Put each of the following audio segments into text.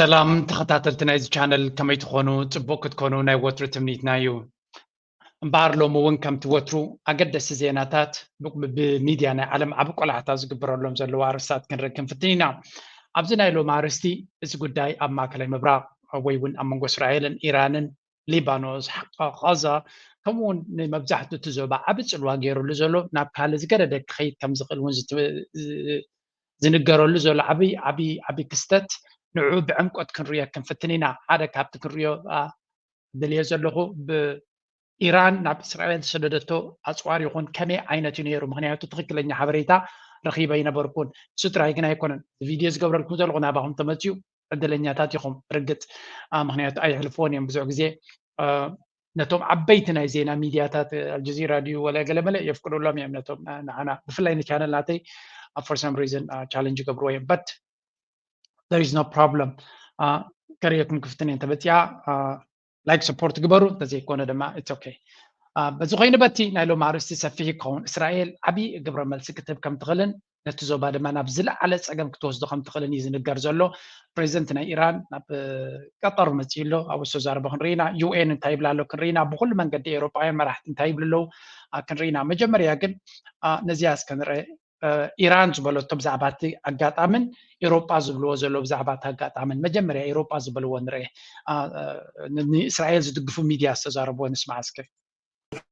ሰላም ተኸታተልቲ ናይዚ ቻነል፣ ከመይ ትኾኑ? ጽቡቕ ክትኮኑ ናይ ወትሩ ትምኒትና እዩ። እምበኣር ሎሚ እውን ከምቲ ወትሩ ኣገደስቲ ዜናታት ብ-፣ ብሚድያ ናይ ዓለም ዓቢ ቆላሕታ ዝግበረሎም ዘለዉ ኣርእስታት ክንርኢ ክንፍትን ኢና። ኣብዚ ናይ ሎሚ ኣርእስቲ፣ እዚ ጉዳይ ኣብ ማእከላይ ምብራቕ ወይ እውን ኣብ መንጎ እስራኤልን ኢራንን፣ ሊባኖስ፣ ቃዛ፣ ከምኡ እውን ንመብዛሕትኡ እቲ ዞባ ዓቢ ጽልዋ ገይሩሉ ዘሎ፣ ናብ ካልእ ዝገደደ ክኸይድ ከም ዝኽእል እውን ዝት-፣ ዝ-፣ ዝንገረሉ ዘሎ ዓቢ፣ ዓቢ፣ ዓቢ ክስተት፣ ንዕኡ ብዕምቆት ክንርእዮ ክንፍትን ኢና። ሓደ ካብቲ ክንርእዮ፣ ኣ፣ ደልየ ዘለኹ፣ ብኢራን ናብ እስራኤል ዝሰደደቶ ኣጽዋር ይኹን ከመይ ዓይነት እዩ ነይሩ? ምኽንያቱ ትኽክለኛ ሓበሬታ ረኺበ ኣይነበርኩን። እሱ ጥራይ ግን ኣይኮነን። እዚ ቪድዮ ዝገብረልኩም ዘለኹ ናባኹም ተመጽዩ፣ ዕድለኛታት ኢኹም። ርግጽ፣ ኣ፣ ምኽንያቱ ኣይሕልፍዎን እዮም ብዙሕ ግዜ፣ ኣ፣ ነቶም ዓበይቲ ናይ ዜና ሚድያታት፣ ኣልጀዚራ ድዩ ወላ ገለመለ የፍቅዱሎም እዮም ነቶም፣ ኣ፣ ንዓና፣ ብፍላይ ንቻነል ናተይ፣ ኣ፣ for some reason፣ ኣ፣ ቻለንጅ ይገብርዎ እዮም። But there is no problem። ኣ፣ ከርእየኩም ክፍትን እየ እንተመጺኣ፣ ኣ፣ ላይክ ሰፖርት ግበሩ፣ እንተዘይኮነ ድማ it's okay። ኣ፣ በዚ ኮይኑ በቲ ናይ ሎሚ ኣርእስቲ ሰፊሕ ክኸውን፣ እስራኤል ዓቢ ግብረ መልሲ ክትህብ ከም ትኽእልን ነቲ ዞባ ድማ ናብ ዝለዓለ ጸገም ክትወስዶ ከም ትኽእልን እዩ ዝንገር ዘሎ። ፕሬዚደንት ናይ ኢራን ናብ፣ እ፣ ቀጠር መጺኡ ኣሎ፣ ኣብኡ ዝተዛረቦ ክንርኢ ኢና። ዩ ኤን እንታይ ይብላ ኣሎ ክንርኢ ኢና። ብኹሉ መንገዲ ኤውሮጳውያን መራሕቲ እንታይ ይብሉ ኣለዉ፣ ኣ፣ ክንርኢ ኢና። መጀመርያ ግን፣ ኣ፣ ነዚኣ እስከ ንርአ። እ፣ ኢራን ዝበለቶ ብዛዕባ እቲ ኣጋጣምን ኤውሮጳ ዝብልዎ ዘለዉ ብዛዕባ እቲ ኣጋጣምን፣ መጀመርያ ኤውሮጳ ዝበልዎ ንርአ። ኣ፣ እ፣ ን-፣ ንእስራኤል ዝድግፉ ሚድያ ዝተዛረብዎ ንስማዕ እስከ።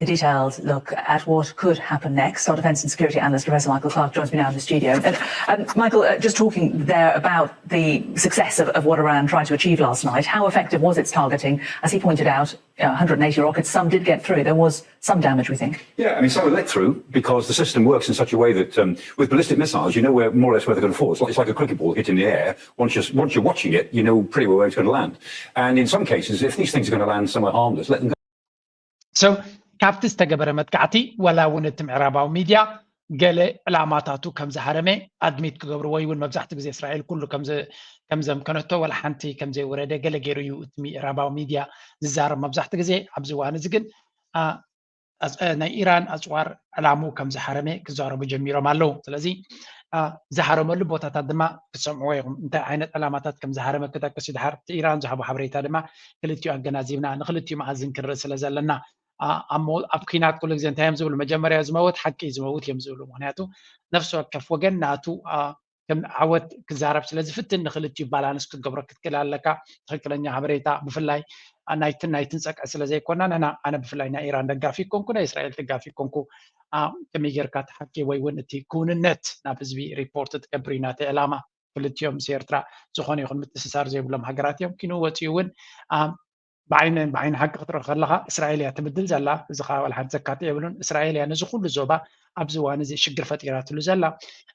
A detailed look at what could happen next. Our defence and security analyst Professor Michael Clarke joins me now in the studio. And, um, Michael, uh, just talking there about the success of, of what Iran tried to achieve last night, how effective was its targeting? As he pointed out, uh, one hundred eighty rockets, some did get through. There was some damage, we think. Yeah, I mean, some of it let through because the system works in such a way that, um, with ballistic missiles, you know where more or less where they're going to fall. It's like, it's like a cricket ball hitting the air. Once you're, once you're watching it, you know pretty well where it's going to land. And in some cases, if these things are going to land somewhere harmless, let them go. So፣ ካብቲ ዝተገበረ መጥቃዕቲ፣ ዋላ እውን እቲ ምዕራባዊ ሚድያ ገለ ዕላማታቱ ከም ዝሃረመ ኣድሚት ክገብሩ፣ ወይ እውን መብዛሕትኡ ግዜ እስራኤል ኩሉ ከም ዘ-፣ ከም ዘምከነቶ፣ ዋላ ሓንቲ ከም ዘይወረደ ገለ ገይሩ እዩ እቲ ምዕራባዊ ሚድያ ዝዛረብ መብዛሕትኡ ግዜ። ኣብዚ እዋን እዚ ግን፣ ኣ፣ ኣጽ-፣ እ፣ ናይ ኢራን ኣጽዋር ዕላምኡ ከም ዝሃረመ ክዛረቡ ጀሚሮም ኣለዉ። ስለዚ፣ ኣ፣ ዝሃረመሉ ቦታታት ድማ ክትሰምዕዎ ኢኹም። እንታይ ዓይነት ዕላማታት ከም ዝሃረመ ክጠቅስ እዩ። ድሓር እቲ ኢራን ዝሃቦ ሓበሬታ ድማ ክልቲኡ ኣገናዚብና ንክልቲኡ መኣዝን ክንርኢ ስለ ዘለና፣ ኣ-፣ ኣብ ሞ-፣ ኣብ ኲናት ኩሉ ግዜ እንታይ እዮም ዝብሉ? መጀመርያ ዝመውት ሓቂ እዩ ዝመውት እዮም ዝብሉ። ምኽንያቱ ነፍሲ ወከፍ ወገን ናቱ፣ ኣ፣ ከም ዓወት ክዛረብ ስለ ዝፍትን ንክልቲኡ ባላንስ ክትገብሮ ክትክእል ኣለካ። ትኽክለኛ ሓበሬታ ብፍላይ፣ ኣ፣ ናይትን ናይትን ጸቅዒ ስለ ዘይኮና ንሕና፣ ኣነ ብፍላይ ናይ ኢራን ደጋፊ ኮንኩ ናይ እስራኤል ደጋፊ ኮንኩ፣ ኣ፣ ከመይ ጌርካ እቲ ሓቂ ወይ እውን እቲ ክውንነት ናብ ህዝቢ ሪፖርት ትገብር እዩ ናተይ ዕላማ። ክልቲኦም ምስ ኤርትራ ዝኾነ ይኹን ምትእስሳር ዘይብሎም ሃገራት እዮም። ኪኑ ወጺኡ እውን፣ ኣ፣ ብዓይኒ፣ ብዓይኒ ሓቂ ክትርኢ ከለኻ እስራኤል እያ ትብድል ዘላ። እዚ ኸኣ ዋላ ሓንቲ ዘካትዕ የብሉን። እስራኤል እያ ነዚ ኩሉ ዞባ ኣብዚ እዋን እዚ ሽግር ፈጢራትሉ ዘላ።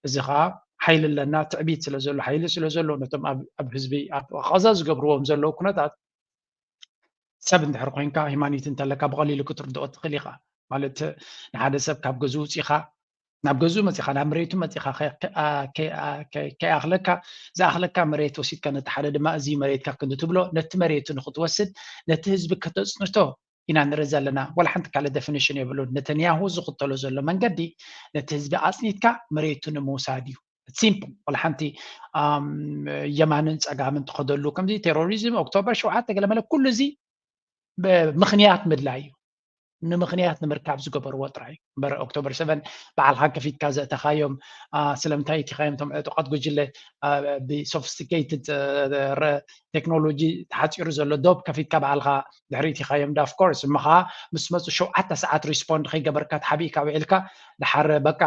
እዚ ኸኣ ሓይሊ ኣለና፣ ትዕቢት ስለ ዘሎ፣ ሓይሊ ስለ ዘሎ ነቶም ኣብ፣ ኣብ ህዝቢ ኣብ ቐዛ ዝገብርዎም ዘለዉ ኩነታት ሰብ እንድሕር ኮይንካ፣ ሃይማኖት እንተለካ ብቐሊሉ ክትርድኦ ትኽእል ኢኻ። ማለት ንሓደ ሰብ ካብ ገዝኡ ውጺኻ ናብ ገዝኡ መጺኻ፣ ናብ መሬቱ መጺኻ ከ-፣ ከ-፣ ከ-፣ ከ-፣ ከይኣኽለካ፣ ዝኣኽለካ መሬት ወሲድካ ነቲ ሓደ ድማ እዚ መሬትካ ክንዲ ትብሎ፣ ነቲ መሬቱ ንኽትወስድ፣ ነቲ ህዝቢ ከተጽንቶ ኢና ንርኢ ዘለና። ዋላ ሓንቲ ካልእ ደፊኒሽን የብሉን። ነተንያሁ ዝኽተሎ ዘሎ መንገዲ ነቲ ህዝቢ ኣጽኒትካ መሬቱ ንምውሳድ እዩ። ሲምፕል። ዋላ ሓንቲ፣ ኣም፣ የማንን ጸጋምን ትኸደሉ ከምዚ ቴሮሪዝም፣ ኦክቶበር ሸውዓተ ገለመለ ኩሉ እዚ ብ-፣ ምኽንያት ምድላይ እዩ። ንምኽንያት ንምርካብ ዝገበርዎ ጥራይ እዩ። እምበር ኦክቶበር ሰቨን ባዕልኻ ከፊትካ ዘእተኻዮም፣ ኣ፣ ስለምንታይ እቲኻዮም እቶም ዕጡቓት ጉጅለ፣ ኣ፣ ብሶፊስቲኬትድ፣ እ፣ ረ-፣ ቴክኖሎጂ ተሓጺሩ ዘሎ ዶብ ከፊትካ ባዕልኻ ድሕሪ እቲኻዮም ዳ ኦፍኮርስ። እሞ ኸኣ ምስ መጹ ሸውዓተ ሰዓት ሪስፖንድ ከይገበርካ ተሓቢእካ ውዒልካ ድሓር በቃ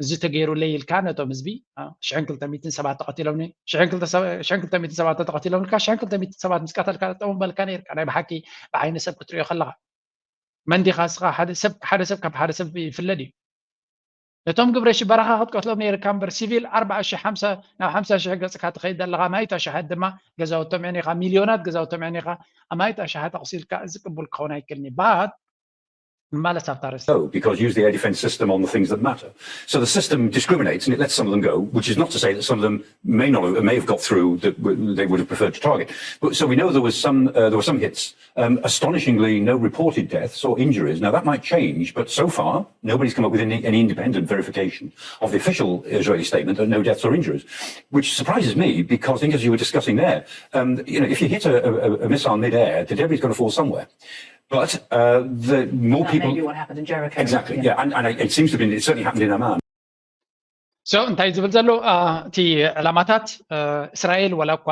እዚ ተገይሩለይ ኢልካ ነቶም ህዝቢ፣ ኣ፣ ሽሕን ክልተ ሚእትን ሰባት ተቐቲሎምኒ፣ ሽሕን ክልተ ሰ-፣ ሽሕን ክልተ ሚእትን ሰባት ተቐቲሎምልካ፣ ሽሕን ክልተ ሚእትን ሰባት ምስ ቀተልካ ጠጠው ምበልካ ነይርካ። ናይ ብሓቂ ብዓይኒ ሰብ ክትሪኦ ከለኻ። መን ዲኻ እስኻ? ሓደ ሰብ፣ ሓደ ሰብ ካብ ሓደ ሰብ ይፍለ ድዩ? ነቶም ግብረ ሽበራኻ ክትቀትሎም ነይርካ እምበር፣ ሲቪል ኣርብዓ ሺሕ፣ ሓምሳ፣ ናብ ሓምሳ ሺሕ ገጽካ ትኸይድ ኣለኻ። ኣማኢት ኣሽሓት ድማ ገዛውቶም የዕኒኻ፣ ሚልዮናት ገዛውቶም የዕኒኻ፣ ኣማኢት ኣሽሓት ኣቑሲልካ፣ እዚ ቅቡል ክኸውን ኣይክእልን እዩ። But ማለት ኣብታ ርእሲ go because use the air defense system on the things that matter. So the system discriminates and it lets some of them go, which is not to say that some of them may not have, may have got through that w- they would have preferred to target. But so we know there was some uh, there were some hits. Um, astonishingly, no reported deaths or injuries. Now that might change, but so far nobody's come up with any, any independent verification of the official Israeli statement that no deaths or injuries, which surprises me because I think as you were discussing there, um, you know, if you hit a, a, a missile midair, the debris is going to fall somewhere. But uh, the more That people, may be what happened in Jericho. exactly, yeah, and, and it seems to have been, it certainly happened in Amman. So እንታይ ዝብል ዘሎ እቲ ዕላማታት እስራኤል ዋላ እኳ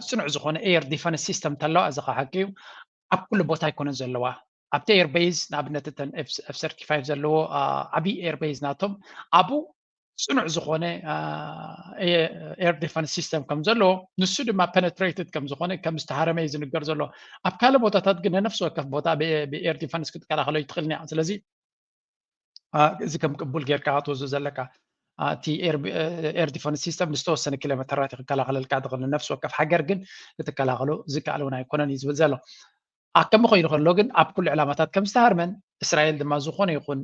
ፅኑዕ ዝኾነ air defense system ተለዋ፣ እዚ ሓቂ እዩ። ኣብ ኩሉ ቦታ ኣይኮነን ዘለዋ። ኣብቲ air base ንኣብነት እተን F thirty-five ዘለዎ ዓብዪ air base ናቶም ኣብኡ ፅኑዕ ዝኾነ air defense system ከም ዘለዎ፣ ንሱ ድማ penetrated ከም ዝኾነ ከም ዝተሃረመ እዩ ዝንገር ዘሎ። ኣብ ካልእ ቦታታት ግን ነፍሲ ወከፍ ቦታ ብ air defense ክትከላኸሎ ይትኽእል እያ። ስለዚ እዚ ከም ቅቡል ጌርካ ክትወስዶ ዘለካ፣ እቲ air defense system ንዝተወሰነ ኪሎ ሜተራት ክከላኸለልካ ትኽእል። ንነፍሲ ወከፍ ሃገር ግን ክትከላኸሎ ዝከኣል እውን ኣይኮነን እዩ ዝብል ዘሎ። ኣከም ኮይኑ ከሎ ግን ኣብ ኩሉ ዕላማታት ከም ዝተሃርመን እስራኤል ድማ ዝኾነ ይኹን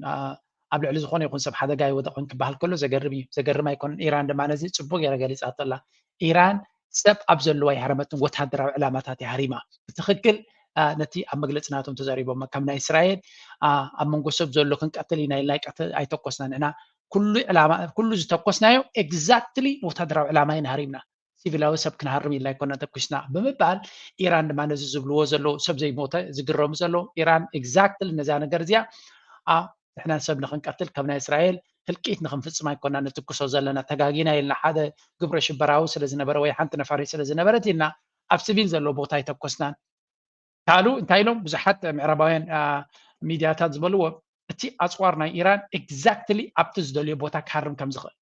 ኣብ ልዕሊ ዝኾነ ይኹን ሰብ ሓደጋ ኣይወደቕን ክበሃል ከሎ ዘገርም እዩ። ዘገርም ኣይኮነን። ኢራን ድማ ነዚ ፅቡቅ ገይራ ገሊፃቶ ኣላ። ኢራን ሰብ ኣብ ዘለዋ ኣይሃረመትን፣ ወታደራዊ ዕላማታት እያ ሃሪማ። ብትኽክል ነቲ ኣብ መግለፂ ናቶም ተዛሪቦም ከም ናይ እስራኤል ኣብ መንጎ ሰብ ዘሎ ክንቀትል ኢና ኢልና ኣይተኮስና ንሕና። ኩሉ ዝተኮስናዮ exactly ወታደራዊ ዕላማ ኢና ሃሪምና። ሲቪላዊ ሰብ ክንሃርም ኢልና ኣይኮና ተኩስና ብምባል ኢራን ድማ ነዚ ዝብልዎ ዘለዉ ሰብ ዘይሞተ ዝግረሙ ዘለዉ ኢራን exactly ነዛ ነገር እዚኣ ንሕና ሰብ ንክንቀትል ከም ናይ እስራኤል ህልቂት ንክንፍፅም ኣይኮና ንትኩሶ ዘለና፣ ተጋጊና ኢልና ሓደ ግብረ ሽበራዊ ስለዝነበረ ወይ ሓንቲ ነፋሪት ስለዝነበረት ኢልና ኣብ ስቪል ዘለዎ ቦታ ኣይተኮስናን። ካልኡ እንታይ ኢሎም ብዙሓት ምዕራባውያን ሚድያታት ዝበልዎ እቲ ኣፅዋር ናይ ኢራን exactly ኣብቲ ዝደልዮ ቦታ ክሃርም ከም ዝኽእል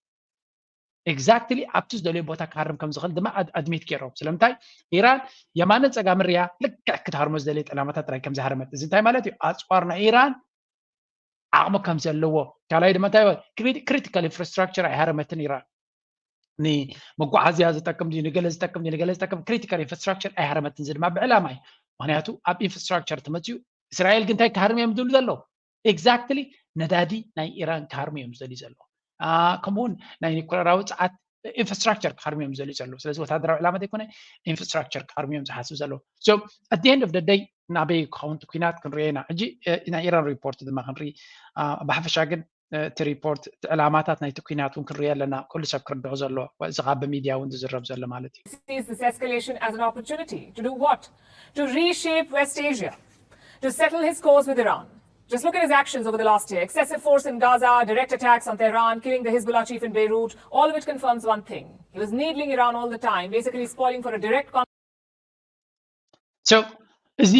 exactly ኣብቲ ዝደልዮ ቦታ ክሃርም ከም ዝኽእል ድማ ኣድሚት ገይሮም። ስለምንታይ ኢራን የማንን ፀጋምን ሪያ ልክዕ ክትሃርሞ ዝደልየት ዕላማታት ጥራይ ከም ዝሃረመት። እዚ እንታይ ማለት እዩ? ኣፅዋር ናይ ኢራን ዓቕሚ ከም ዘለዎ። ካልኣይ ድማ እንታይ critical infrastructure ኣይሃረመትን ኢራን። ንመጓዓዝያ ዝጠቅም ድዩ ንገለ ዝጠቅም ድዩ ንገለ ዝጠቅም critical infrastructure ኣይሃረመትን። እዚ ድማ ብዕላማ እዩ። ምክንያቱ ኣብ infrastructure ተመፅኡ እስራኤል ግን እንታይ ክሃርም እዮም ዝብሉ ዘለዉ? Exactly ነዳዲ ናይ ኢራን ክሃርሙ እዮም ዝደልዩ ዘለዉ። ከምኡውን ናይ ኒኩለራዊ ፀዓት infrastructure ክሃርሙ እዮም ዝደልዩ ዘለዉ። ስለዚ ወታደራዊ ዕላማ ዘይኮነ infrastructure ክሃርሙ እዮም ዝሓስቡ ዘለዉ። So at the end of the day ናበይ ክኸውን እቲ ኩናት ክንሪኦ ኢና። ሕጂ ናይ ኢራን ሪፖርት ድማ ክንርኢ። ብሓፈሻ ግን እቲ ሪፖርት እቲ ዕላማታት ናይቲ ኩናት እውን ክንሪኦ ኣለና። ኩሉ ሰብ ክርድኦ ዘለዎ እዚ ካብ ብሚድያ እውን ዝዝረብ ዘሎ ማለት እዩ። Sees this escalation as an opportunity to do what? To reshape West Asia, to settle his scores with Iran. Just look at his actions over the last year. Excessive force in Gaza, direct attacks on Tehran, killing the Hezbollah chief in Beirut. All of it confirms one thing. He was needling Iran all the time, basically spoiling for a direct So እዚ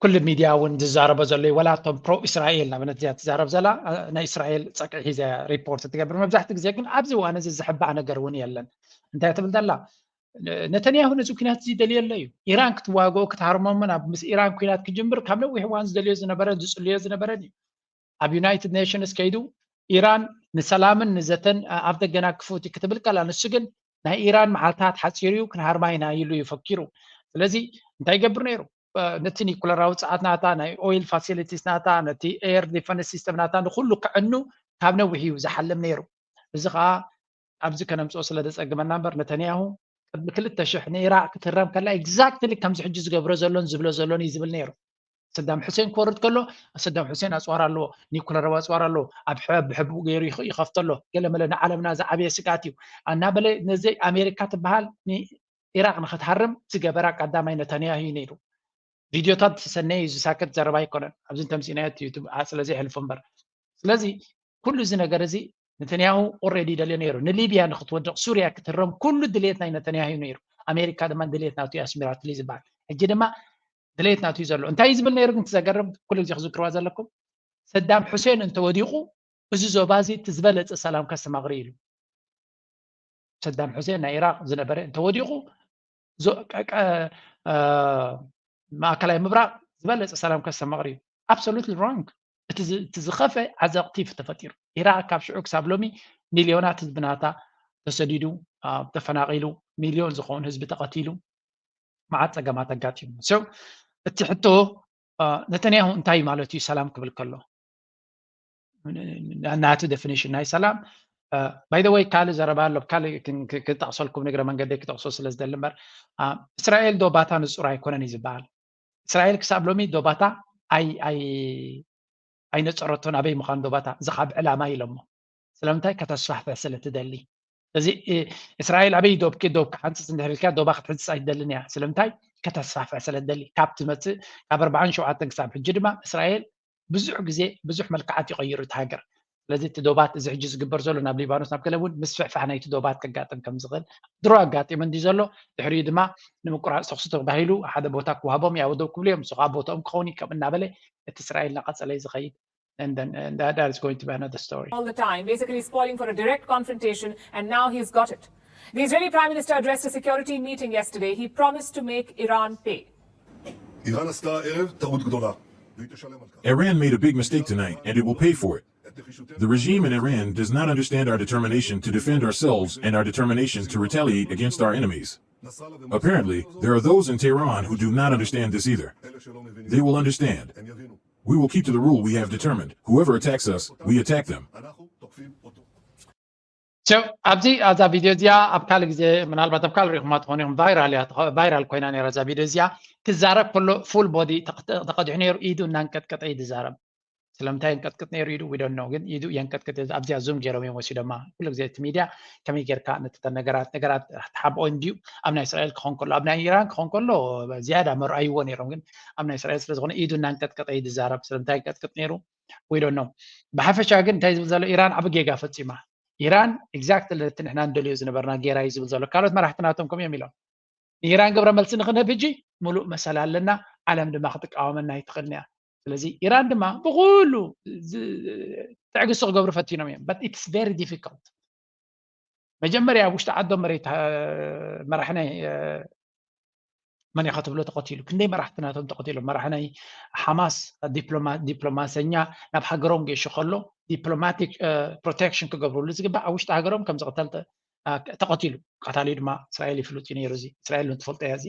ኩሉ ሚድያ እውን ዝዛረቦ ዘሎ እዩ። ወላ እቶም ፕሮ እስራኤል ንኣብነት እዚኣ ትዛረብ ዘላ ናይ እስራኤል ፀቅዒ ሒዘ ሪፖርት ትገብር። መብዛሕትኡ ግዜ ግን ኣብዚ እዋን እዚ ዝሕባእ ነገር እውን የለን። እንታይ ትብል ዘላ? ነተንያሁ ነዚ ኩናት እዚ ደልየሎ እዩ። ኢራን ክትዋግኦ ክትሃርሞሞ ናብ ምስ ኢራን ኩናት ክጅምር ካብ ነዊሕ እዋን ዝደልዮ ዝነበረን ዝፅልዮ ዝነበረን እዩ። ኣብ ዩናይትድ ኔሽንስ ከይዱ ኢራን ንሰላምን ንዘተን ኣብ ደገና ክፉት እዩ ክትብል ከላ፣ ንሱ ግን ናይ ኢራን መዓልታት ሓፂሩ እዩ ክንሃርማ ኢና ኢሉ እዩ ፈኪሩ። ስለዚ እንታይ ይገብር ነይሩ? ነቲ ኒኩለራዊ ፀዓት ናታ፣ ናይ ኦይል ፋሲሊቲስ ናታ፣ ነቲ air defense system ናታ ንኩሉ ክዕኑ ካብ ነዊሕ እዩ ዝሓልም ነይሩ። እዚ ከዓ ኣብዚ ከነምፅኦ ስለ ዘፀግመና እምበር ነተንያሁ ቅድሚ ክልተ ሽሕ ንኢራቅ ክትህረም ከላ exactly ከምዚ ሕጂ ዝገብሮ ዘሎን ዝብሎ ዘሎን እዩ ዝብል ነይሩ። ሰዳም ሑሴን ክወርድ ከሎ ሰዳም ሑሴን ኣፅዋር ኣለዎ፣ ኒኩለራዊ ኣፅዋር ኣለዎ፣ ኣብ ብሕቡእ ገይሩ ይኸፍቶ ኣሎ፣ ገለመለ ንዓለምና ዝዓበየ ስግኣት እዩ እናበለ ነዚ ኣሜሪካ ትበሃል ኢራቅ ንክትሃርም ዝገበራ ቀዳማይ ነታንያሁ እዩ ነይሩ። ቪድዮታት ተሰነየ እዩ ዝሳከት ዘረባ ኣይኮነን። ኣብዚ እንተምፅእናዮ ዩቱብ ስለዚ ይሕልፎ እምበር። ስለዚ ኩሉ እዚ ነገር እዚ ነተንያሁ already ደልዮ ነይሩ። ንሊብያ ንክትወድቕ ሱርያ ክትህረም ኩሉ ድልየት ናይ ነተንያሁ እዩ ነይሩ። ኣሜሪካ ድማ ድልየት ናቱ እዩ ኣስሚራትሉ እዩ ዝበሃል። ሕጂ ድማ ድልየት ናቱ እዩ ዘሎ። እንታይ እዩ ዝብል ነይሩ ግን እቲ ዘገርም ኩሉ ግዜ ክዝክርዋ ዘለኩም ሰዳም ሑሴን እንተወዲቑ እዚ ዞባ እዚ እቲ ዝበለፀ ሰላም ከስተማቕር ኢሉ። ሰዳም ሑሴን ናይ ኢራቅ ዝነበረ እንተወዲቑ ማእከላይ ምብራቅ ዝበለፀ ሰላም ከስተማቕር እዩ። Absolutely wrong። እቲ ዝኸፈ ዓዘቕቲ ተፈጢሩ። ኢራቅ ካብ ሽዑ ክሳብ ሎሚ ሚልዮናት ህዝቢ ናታ ተሰዲዱ፣ ተፈናቒሉ፣ ሚልዮን ዝኸውን ህዝቢ ተቐቲሉ፣ መዓት ፀገማት ኣጋጢሙ። So እቲ ሕቶ ነተንያሁ እንታይ ማለት እዩ ሰላም ክብል ከሎ? ናቱ definition ናይ ሰላም። By the way ካልእ ዘረባ ኣሎ፣ ካልእ ክጠቕሰልኩም ንግረ መንገደይ ክጠቕሶ ስለ ዝደሊ እምበር፣ እስራኤል ዶባታ ንጹር ኣይኮነን እዩ ዝበሃል። እስራኤል ክሳብ ሎሚ ዶባታ ኣይነጸረቶን ኣበይ ምዃን ዶባታ፣ እዚ ካብ ዕላማ ኢሎሞ። ስለምንታይ? ከተስፋሕፍሕ ስለ ትደሊ። እዚ እስራኤል ኣበይ ዶብ ዶብ ክሓንጽጽ እንድሕር ኢልካ ዶባ ክትሕንጽጽ ኣይትደልን እያ። ስለምንታይ? ከተስፋሕፍሕ ስለ ትደሊ። ካብ ትመጽእ ካብ ኣርባዓን ሸውዓተን ክሳብ ሕጂ ድማ እስራኤል ብዙሕ ግዜ ብዙሕ መልክዓት ይቐይሩ እቲ ሃገር። ስለዚ እቲ ዶባት እዚ ሕጂ ዝግበር ዘሎ ናብ ሊባኖስ ናብ ገለ እውን ምስፍሕፋሕ ናይቲ ዶባት ከጋጥም ከም ዝኽእል ድሮ ኣጋጢሙ እንዲ ዘሎ ድሕሪኡ ድማ ንምቁራፅ ተኽሲ ተባሂሉ ሓደ ቦታ ክወሃቦም ያው ደው ክብሉ እዮም። ንሱ ከዓ ቦታኦም ክኸውን እዩ ከም እናበለ እቲ እስራኤል እናቐፀለ እዩ ዝኸይድ። And then and that, that is going to be another story. All the time, basically spoiling for a direct confrontation, and now he's got it. The Israeli Prime Minister addressed a security meeting yesterday. He promised to make Iran pay. איראן עשתה הערב טעות גדולה, והיא תשלם על כך. Iran made a big mistake tonight, and it will pay for it. The regime in Iran does not understand our determination to defend ourselves and our determination to retaliate against our enemies. Apparently, there are those in Tehran who do not understand this either. They will understand. We will keep to the rule we have determined. Whoever attacks us, we attack them. So ኣብዚ ኣብዛ ቪድዮ እዚኣ ኣብ ካልእ ግዜ ምናልባት ኣብ ካልእ ሪኹማ ትኾኑ ኢኹም። ቫይራል እያ፣ ቫይራል ኮይና ነይራ እዛ ቪድዮ እዚኣ። ክዛረብ ከሎ ፉል ቦዲ ተቐዲሑ ነይሩ፣ ኢዱ እናንቀጥቀጠ እዩ ዝዛረብ። ስለምንታይ የንቀጥቅጥ ነይሩ ኢዱ ዊዶን ነው፣ ግን ኢዱ የንቀጥቅጥ። ኣብዚኣ ዙም ገይሮም እዮም ወሲዶማ። ኩሉ ግዜ እቲ ሚድያ ከመይ ጌርካ ነተን ነገራት ነገራት ሓብኦ እንድዩ ኣብ ናይ እስራኤል ክኾን ከሎ ኣብ ናይ ኢራን ክኾን ከሎ ዝያዳ መርኣይዎ ነይሮም፣ ግን ኣብ ናይ እስራኤል ስለዝኾነ ኢዱ እናንቀጥቀጠ እዩ ዝዛረብ። ስለምንታይ የንቀጥቅጥ ነይሩ ዊዶን ነው። ብሓፈሻ ግን እንታይ ዝብል ዘሎ ኢራን ዓቢ ጌጋ ፈጺማ። ኢራን exactly ነቲ ንሕና ንደልዮ ዝነበርና ጌራ እዩ ዝብል ዘሎ። ካልኦት መራሕቲ ናቶም ከምኡ እዮም ኢሎም። ንኢራን ግብረ መልሲ ንክንህብ ሕጂ ሙሉእ መሰል ኣለና፣ ዓለም ድማ ክትቃወመና ኣይትኽእልን እያ። ስለዚ ኢራን ድማ ብኩሉ ትዕግስቲ ክገብሩ ፈቲኖም እዮም። But it's very difficult። መጀመርያ ኣብ ውሽጢ ዓዶም መሬት መራሕ ናይ መን ኢኻ ትብሎ ተቐቲሉ፣ ክንደይ መራሕቲ ናቶም ተቐቲሎም። መራሕ ናይ ሓማስ ዲፕሎማሰኛ ናብ ሃገሮም ገይሹ ከሎ ዲፕሎማቲክ ፕሮቴክሽን ክገብርሉ ዝግባእ ኣብ ውሽጢ ሃገሮም ከም ዝቕተል ተቐቲሉ። ቀታሊኡ ድማ እስራኤል ይፍሉጥ እዩ ነይሩ። እዚ እስራኤል እውን ትፈልጦ እያ። እዚ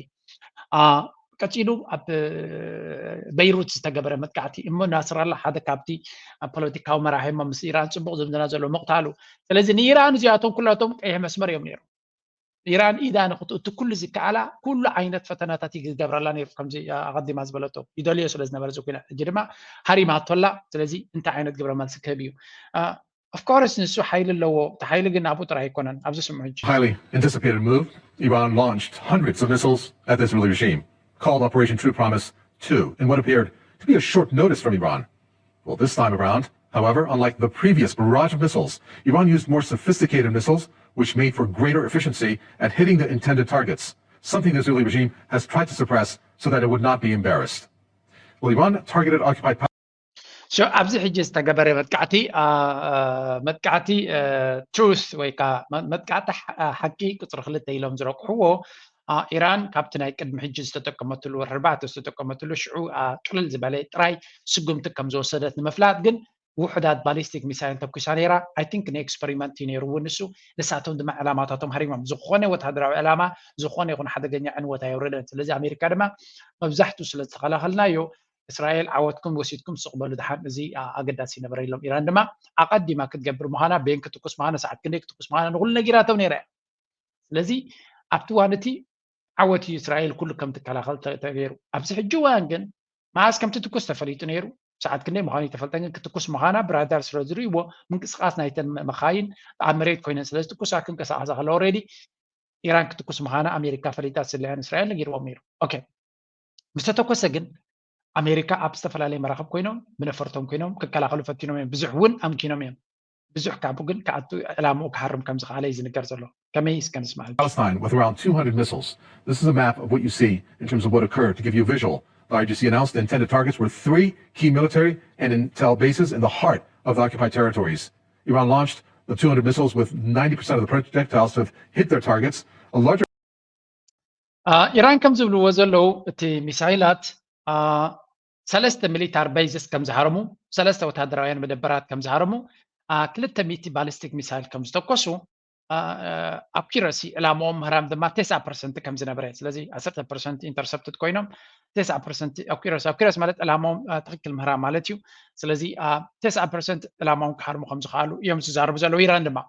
ቀፂሉ ኣብ በይሩት ዝተገበረ መጥቃዕቲ እሞ ናስራላ ሓደ ካብቲ ፖለቲካዊ መራሒ እሞ ምስ ኢራን ፅቡቕ ዝምድና ዘለዎ ምቕታሉ። ስለዚ ንኢራን እዚኣቶም ኩላቶም ቀይሕ መስመር እዮም ነይሮም። ኢራን ኢዳ ንክትእቱ ኩሉ ዝከኣላ ኩሉ ዓይነት ፈተናታት ይገብረላ ነይሩ። ከምዚ ኣቐዲማ ዝበለቶ ይደልዮ ስለ ዝነበረ እዚ ኩናት ሕጂ ድማ ሃሪማቶላ። ስለዚ እንታይ ዓይነት ግብረ መልሲ ክህብ እዩ? Of course ንሱ ሓይሊ ኣለዎ። እቲ ሓይሊ ግን ኣብኡ ጥራይ ኣይኮነን። ኣብዚ ስምዑ ሕጂ። Highly anticipated move. Iran launched hundreds of missiles at the Israeli regime, called Operation True Promise two, in what appeared to be a short notice from Iran. Well, this time around, however, unlike the previous barrage of missiles, Iran used more sophisticated missiles, which made for greater efficiency at hitting the intended targets, something the Israeli regime has tried to suppress so that it would not be embarrassed. Well, Iran targeted occupied So ኣብዚ ሕጂ ዝተገበረ መጥቃዕቲ መጥቃዕቲ ትሩስ ወይ ከዓ መጥቃዕቲ ሓቂ ቁፅሪ ክልተ ኢሎም ዝረቁሕዎ ኢራን ካብቲ ናይ ቅድሚ ሕጂ ዝተጠቀመትሉ ወርሒ ኣርባዕተ ዝተጠቀመትሉ ሽዑ ቅልል ዝበለ ጥራይ ስጉምቲ ከም ዝወሰደት ንምፍላጥ ግን ውሑዳት ባሊስቲክ ሚሳይል ተኩሳ ነይራ። I think ንኤክስፐሪመንት እዩ ነይሩ እውን ንሱ። ንሳቶም ድማ ዕላማታቶም ሃሪሞም። ዝኾነ ወታደራዊ ዕላማ ዝኾነ ይኹን ሓደገኛ ዕንወት ኣየውረደን። ስለዚ ኣሜሪካ ድማ መብዛሕትኡ ስለ ዝተኸላኸልናዮ እስራኤል ዓወትኩም ወሲድኩም ስቕ በሉ ድሓን፣ እዚ ኣገዳሲ ይነበረ ኢሎም። ኢራን ድማ ኣቐዲማ ክትገብር ምዃና፣ በየን ክትኩስ ምዃና፣ ሰዓት ክንደይ ክትኩስ ምዃና ንኹሉ ነጊራቶም ነይራ እያ። ስለዚ ኣብቲ እዋን እቲ ዓወት እዩ እስራኤል ኩሉ ከም ትከላኸል ተገይሩ። ኣብዚ ሕጂ እዋን ግን መዓስ ከም ትትኩስ ተፈሊጡ ነይሩ። ሰዓት ክንደይ ምዃኑ ይተፈልጠን ግን ክትኩስ ምዃና ብራዳር ስለ ዝርእይዎ ምንቅስቃስ ናይተን መኻይን ኣብ መሬት ኮይነን ስለ ዝትኩሳ ክንቀሳቀሳ ከለ already ኢራን ክትኩስ ምዃና ኣሜሪካ ፈሊጣ ስለያን እስራኤል ነጊርዎም ነይሩ። ኦኬ ምስተተኮሰ ግን ኣሜሪካ ኣብ ዝተፈላለየ መራኽብ ኮይኖም ብነፈርቶም ኮይኖም ክከላኸሉ ፈቲኖም እዮም። ብዙሕ እውን ኣምኪኖም እዮም። ብዙሕ ካብኡ ግን ክኣቱ ዕላምኡ ክሃርም ከም ዝኸኣለ እዩ ዝንገር ዘሎ። ከመይ እስከ ንስማዕ። Palestine with around two hundred missiles. This is a map of what you see in terms of what occurred. To give you a visual, the I R G C announced the intended targets were three key military and intel bases in the heart of the occupied territories. Iran launched the two hundred missiles with ninety percent of the projectiles to have hit their targets. A larger ኢራን ከም ዝብልዎ ዘለዉ እቲ ሚሳይላት ሰለስተ ሚሊታር ቤዝስ ከም ዝሃረሙ፣ ሰለስተ ወታደራውያን መደበራት ከም ዝሃረሙ፣ ክልተ ሚእቲ ባሊስቲክ ሚሳይል ከም ዝተኮሱ ኣኩረሲ ዕላማኦም ምህራም ድማ ተስዓ ፐርሰንት ከም ዝነበረ፣ ስለዚ ዓሰርተ ፐርሰንት ኢንተርሰፕትድ ኮይኖም ተስዓ ፐርሰንት ኣኩረሲ ኣኩረሲ ማለት ዕላማኦም ትክክል ምህራም ማለት እዩ። ስለዚ ተስዓ ፐርሰንት ዕላማኦም ክሃርሙ ከም ዝኽኣሉ እዮም ዝዛረቡ ዘለዉ ኢራን ድማ።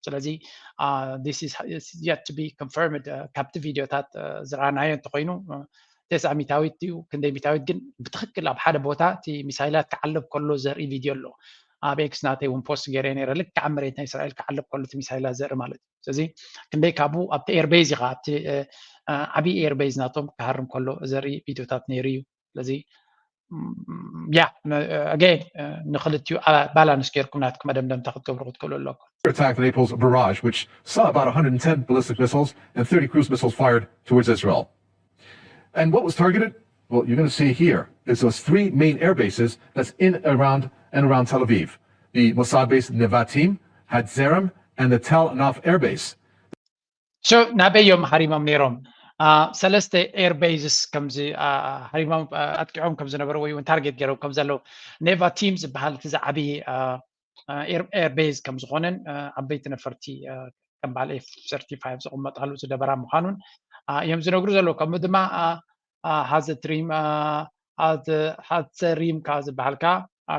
ስለዚ this is yet to be confirmed። ካብቲ ቪድዮታት ዝረኣናዮ እንተኮይኑ ተስዓ ሚታዊት እዩ ክንደይ ሚታዊት ግን ብትክክል ኣብ ሓደ ቦታ እቲ ሚሳይላት ክዓልብ ከሎ ዘርኢ ቪድዮ ኣሎ። ኣብ ኤክስ ናተይ እውን ፖስት ገይረ ነረ ልክዕ ኣብ መሬት ናይ እስራኤል ክዓልብ ከሎ እቲ ሚሳይላት ዘርኢ ማለት እዩ። ስለዚ ክንደይ ካብኡ ኣብቲ ኤርቤዝ ኢኻ ኣብቲ ዓብዪ ኤርቤዝ ናቶም ክሃርም ከሎ ዘርኢ ቪድዮታት ነይሩ እዩ። ስለዚ ያ ኣገይን ንክልቲኡ ባላንስ ጌርኩም ናትኩም መደምደምታ ክትገብሩ ክትክእሉ ኣለኩም። Attack Naples barrage, which saw about one hundred ten ballistic missiles and thirty cruise missiles fired towards Israel. And what was targeted? Well, you're going to see here. It's those three main air bases that's in, around, and around Tel Aviv. The Mossad base Nevatim, Hatzerim, and the Tal Naf air base. So ናበይ እዮም ሃሪሞም ነይሮም? ሰለስተ ኤር ቤዝስ ከምዚ ሃሪሞም ኣጥቂዖም ከም ዝነበሩ ወይ እውን ታርጌት ገይሮም ከም ዘለዉ ኔቫቲም ዝበሃል እቲ ዝዓብዪ ኤር ቤዝ ከም ዝኾነን ዓበይቲ ነፈርቲ ከም በዓል ኤፍ ሰርቲፋይቭ ዝቕመጣሉ ዝደበራ ምዃኑን እዮም ዝነግሩ ዘለዉ። ከምኡ ድማ ሃዘትሪም ሃዘሪም ከዓ ዝበሃል ከዓ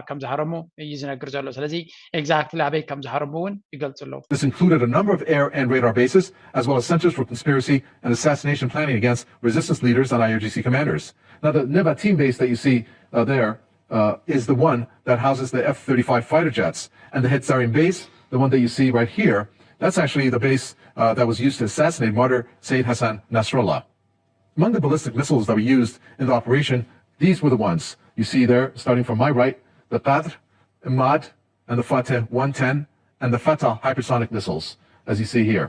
ከም ዝሃረሙ እዩ ዝነግር ዘሎ። ስለዚ ኤግዛክትሊ ኣበይ ከም ዝሃረሙ እውን ይገልፁ ኣለዉ። This included a number of air and radar bases, as well as centers for conspiracy and assassination planning against resistance leaders and I R G C commanders. Now, the Nevatim base that you see uh, there uh, is the one that houses the F thirty-five fighter jets. And the Hetzarim base, the one that you see right here, that's actually the base uh, that was used to assassinate martyr Sayyid Hassan Nasrallah. Among the ballistic missiles that were used in the operation, these were the ones you see there, starting from my right, the Qadr, Imad, and the Fateh one ten, and the Fatah hypersonic missiles, as you see here.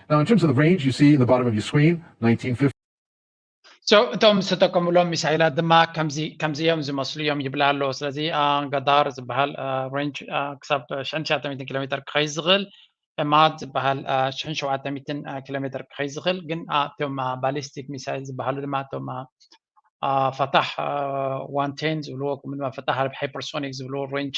Now, in terms of the range, you see in the bottom of your screen, nineteen fifty. So እቶም ዝተጠቀሙሎም ሚሳይላት ድማ ከምዚ ከምዚ እዮም ዝመስሉ እዮም ይብላ ኣሎ። ስለዚ ገዳር ዝበሃል ሬንጅ ክሳብ ሽሕን ትሽዓተ ሚእትን ኪሎ ሜትር ክኸይድ ዝኽእል፣ ዕማድ ዝበሃል ሽሕን ሸውዓተ ሚእትን ኪሎ ሜትር ክኸይድ ዝኽእል፣ ግን እቶም ባሊስቲክ ሚሳይል ዝበሃሉ ድማ እቶም ፈታሕ ዋን ቴን ዝብልዎ ከምኡ ድማ ፈታሕ ሃይፐርሶኒክ ዝብልዎ ሬንጅ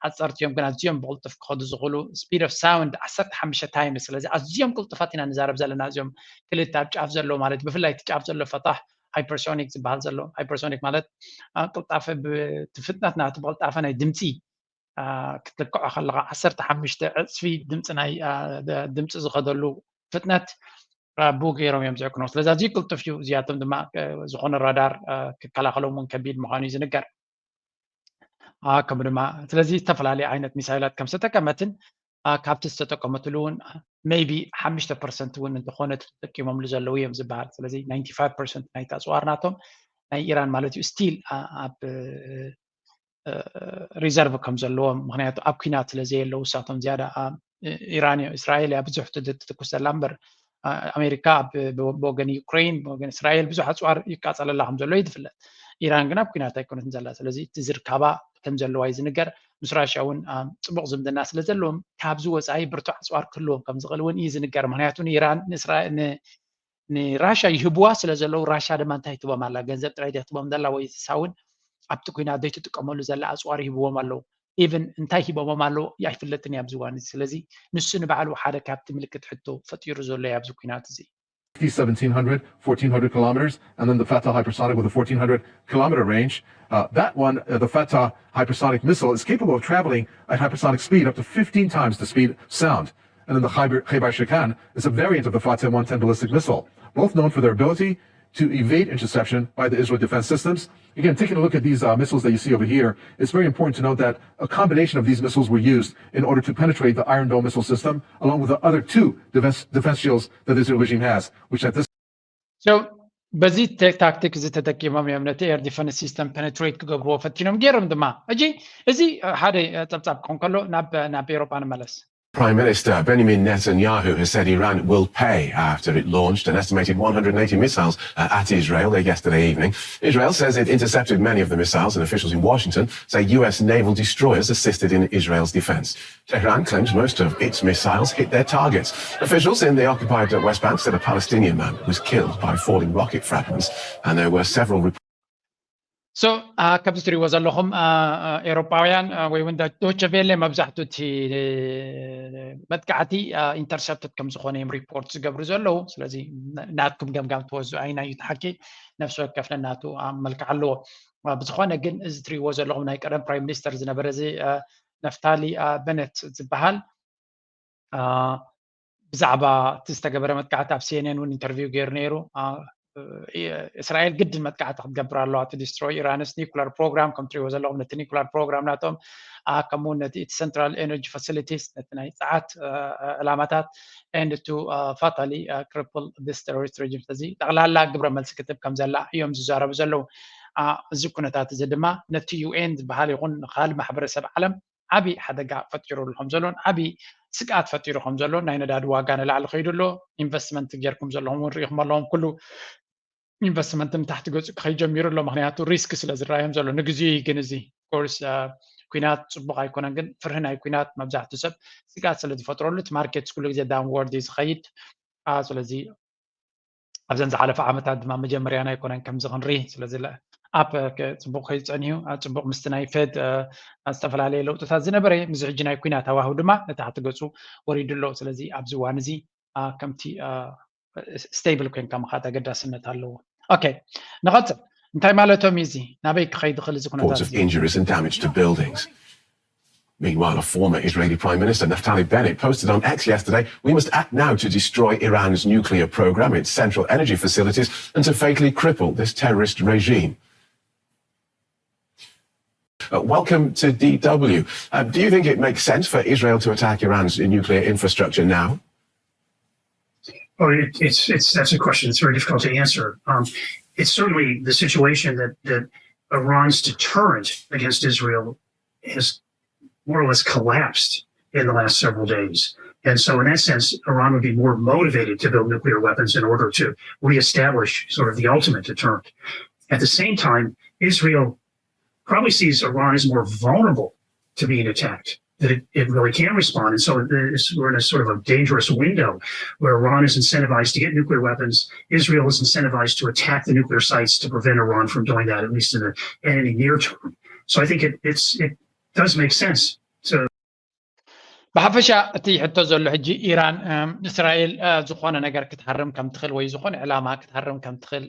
ሓፀርቲ እዮም፣ ግን ኣዝዮም ብቕልጡፍ ክኸዱ ዝኽእሉ ስፒድ ኦፍ ሳውንድ ዓሰርተ ሓሙሽተ ታይምስ። ስለዚ ኣዝዮም ቅልጡፋት ኢና ንዛረብ ዘለና እዚኦም ክልተ ኣብ ጫፍ ዘሎ ማለት ብፍላይ እቲ ጫፍ ዘሎ ፈታሕ ሃይፐርሶኒክ ዝበሃል ዘሎ ሃይፐርሶኒክ ማለት ቅልጣፈ ብፍጥነት ናቲ ብቅልጣፈ ናይ ድምፂ ክትልክዖ ከለካ ዓሰርተ ሓሙሽተ ዕፅፊ ድምፂ ናይ ድምፂ ዝኸደሉ ፍጥነት ብኡ ገይሮም እዮም ዝዕቅኑ። ስለዚ ኣዝዩ ቅልጡፍ እዩ። እዚኣቶም ድማ ዝኾነ ራዳር ክከላኸሎም እውን ከቢድ ምዃኑ እዩ ዝንገር። ከምኡ ድማ ስለዚ ዝተፈላለዩ ዓይነት ሚሳይላት ከም ዝተጠቀመትን ካብቲ ዝተጠቀመትሉ እውን maybe ሓሙሽተ ፐርሰንት እውን እንተኾነ ተጠቂሞምሉ ዘለዉ እዮም ዝበሃል። ስለዚ ናይንቲ ፋይቭ ፐርሰንት ናይቲ ኣፅዋር ናቶም ናይ ኢራን ማለት እዩ ስቲል ኣብ ሪዘርቭ ከም ዘለዎም፣ ምክንያቱ ኣብ ኲናት ስለ ዘየለዉ እሳቶም ዝያዳ ኢራን እዮ እስራኤል እያ ብዙሕ ትትኩስ ዘላ እምበር ኣሜሪካ ብወገን ዩክሬን ብወገን እስራኤል ብዙሕ ኣፅዋር ይቃፀለላ ከም ዘሎ እዩ ዝፍለጥ። ኢራን ግን ኣብ ኲናት ኣይኮነትን ዘላ። ስለዚ እቲ ዝርካባ ከም ዘለዋ እዩ ዝንገር። ምስ ራሽያ እውን ፅቡቕ ዝምድና ስለ ዘለዎም ካብዚ ወፃኢ ብርቱዕ ኣፅዋር ክህልዎም ከም ዝኽእል እውን እዩ ዝንገር። ምክንያቱ ንኢራን ንራሻ ይህብዋ ስለ ዘለዉ ራሻ ድማ እንታይ ትቦም ኣላ ገንዘብ ጥራይ ትቦም ዘላ ወይ እሳ እውን ኣብቲ ኲናት ዘይትጥቀመሉ ዘላ ኣፅዋር ይህብዎም ኣለዉ። ኢቨን እንታይ ሂቦሞም ኣለዉ ኣይፍለጥን እዩ ኣብዚ እዋን እዚ። ስለዚ ንሱ ንባዕሉ ሓደ ካብቲ ምልክት ሕቶ ፈጢሩ ዘሎ እዩ ኣብዚ ኲናት እዚ። seventeen hundred, fourteen hundred kilometers, and then the Fatah hypersonic with a fourteen hundred kilometer range. Uh, that one, uh, the Fatah hypersonic missile, is capable of traveling at hypersonic speed up to fifteen times the speed of sound. And then the Khaybar Shekan is a variant of the Fateh one ten ballistic missile, both known for their ability to evade interception by the Israel defense systems. Again, taking a look at these uh, missiles that you see over here, it's very important to note that a combination of these missiles were used in order to penetrate the Iron Dome missile system, along with the other two defense, defense shields that the Israel regime has, which at this So በዚ ታክቲክ እዚ ተጠቂሞም እዮም ነቲ ኤር ዲፈንስ ሲስተም ፐነትሬት ክገብርዎ ፈቲኖም ገይሮም ድማ። እጂ እዚ ሓደ ፀብፃብ ክኾን ከሎ ናብ ናብ ኤሮጳ ንመለስ። Prime Minister Benjamin Netanyahu has said Iran will pay after it launched an estimated one hundred eighty missiles at Israel yesterday evening. Israel says it intercepted many of the missiles, and officials in Washington say U S naval destroyers assisted in Israel's defense. Tehran claims most of its missiles hit their targets. Officials in the occupied West Bank said a Palestinian man was killed by falling rocket fragments, and there were several reports. So ከምዚ ትሪእዎ ዘለኹም ኤሮፓውያን ወይ እውን ዶቸ ቬለ መብዛሕቱ እቲ መጥቃዕቲ ኢንተርሰፕትድ ከም ዝኾነ እዮም ሪፖርት ዝገብሩ ዘለዉ። ስለዚ ናትኩም ገምጋም ትወስዱ ኣይናዩ ተሓኪ ነፍሲ ወከፍ ነናቱ መልክዕ ኣለዎ። ብዝኾነ ግን እዚ ትሪእዎ ዘለኹም ናይ ቀደም ፕራይም ሚኒስተር ዝነበረ እዚ ነፍታሊ በነት ዝበሃል ብዛዕባ እቲ ዝተገበረ መጥቃዕቲ ኣብ ሲኤንኤን እውን ኢንተርቪው ገይሩ ነይሩ። እስራኤል ግድን መጥቃዕቲ ክትገብር ኣለዋ to destroy ኢራንስ ኒኩለር ፕሮግራም ከም ትሪእዎ ዘለኹም ነቲ ኒኩለር ፕሮግራም ናቶም ከምኡ ነቲ እቲ ሰንትራል ኤነርጂ ፋሲሊቲስ ነቲ ናይ ፀዓት ዕላማታት and to fatally cripple this terrorist regime። ስለዚ ጠቕላላ ግብረ መልሲ ክትብ ከም ዘላ እዮም ዝዛረቡ ዘለዉ። እዚ ኩነታት እዚ ድማ ነቲ ዩኤን ዝበሃል ይኹን ካልእ ማሕበረሰብ ዓለም ዓብዪ ሓደጋ ፈጢሩሉ ከም ዘሎን ዓብዪ ስግኣት ፈጢሩ ከም ዘሎን ናይ ነዳዲ ዋጋ ንላዕሊ ከይዱ ኣሎ። ኢንቨስትመንት ጌርኩም ዘለኹም እውን ርኢኹም ኣለኹም ኩሉ ኢንቨስትመንት ንታሕቲ ገፁ ክኸይድ ጀሚሩ ኣሎ። ምክንያቱ ሪስክ ስለ ዝረኣዮም ዘሎ ንግዜኡ እዩ። ግን እዚ ኮርስ ኩናት ፅቡቅ ኣይኮነን። ግን ፍርሂ ናይ ኩናት መብዛሕትኡ ሰብ ስግኣት ስለ ዝፈጥረሉ እቲ ማርኬት ኩሉ ግዜ ዳውንወርድ እዩ ዝኸይድ። ስለዚ ኣብዘን ዝሓለፈ ዓመታት ድማ መጀመርያና ኣይኮነን ከምዚ ክንርኢ። ስለዚ ኣብ ፅቡቅ ከይፀንዩ ፅቡቅ ምስቲ ናይ ፌድ ዝተፈላለየ ለውጥታት ዝነበረ ምስዚ ሕጂ ናይ ኩናት ሃዋህው ድማ ንታሕቲ ገፁ ወሪዱ ኣሎ። ስለዚ ኣብዚ እዋን እዚ ከምቲ ስቴብል ኮይንካ ምኻድ ኣገዳስነት ኣለዎ። ኦኬ ንቐፅል። እንታይ ማለቶም እዩ እዚ? ናበይ ክኸይድ ይኽእል እዚ ኩነታት Reports of injuries and damage to buildings. Meanwhile, a former Israeli Prime Minister Naftali Bennett posted on X yesterday, "We must act now to destroy Iran's nuclear program, its central energy facilities, and to fatally cripple this terrorist regime." Uh, welcome to D W. Uh, do you think it makes sense for Israel to attack Iran's nuclear infrastructure now? Oh, it, it's it's that's a question that's very difficult to answer. Um, it's certainly the situation that that Iran's deterrent against Israel has more or less collapsed in the last several days. And so, in that sense, Iran would be more motivated to build nuclear weapons in order to reestablish sort of the ultimate deterrent. At the same time, Israel probably sees Iran as more vulnerable to being attacked, that it, it really can respond. And so, we're in a sort of a dangerous window where Iran is incentivized to get nuclear weapons. Israel is incentivized to attack the nuclear sites to prevent Iran from doing that, at least in the, in any near term. So, I think it, it's, it does make sense to ብሓፈሻ እቲ ሕቶ ዘሎ ሕጂ ኢራን እስራኤል ዝኾነ ነገር ክትሃርም ከም ትኽእል ወይ ዝኾነ ዕላማ ክትሃርም ከም ትኽእል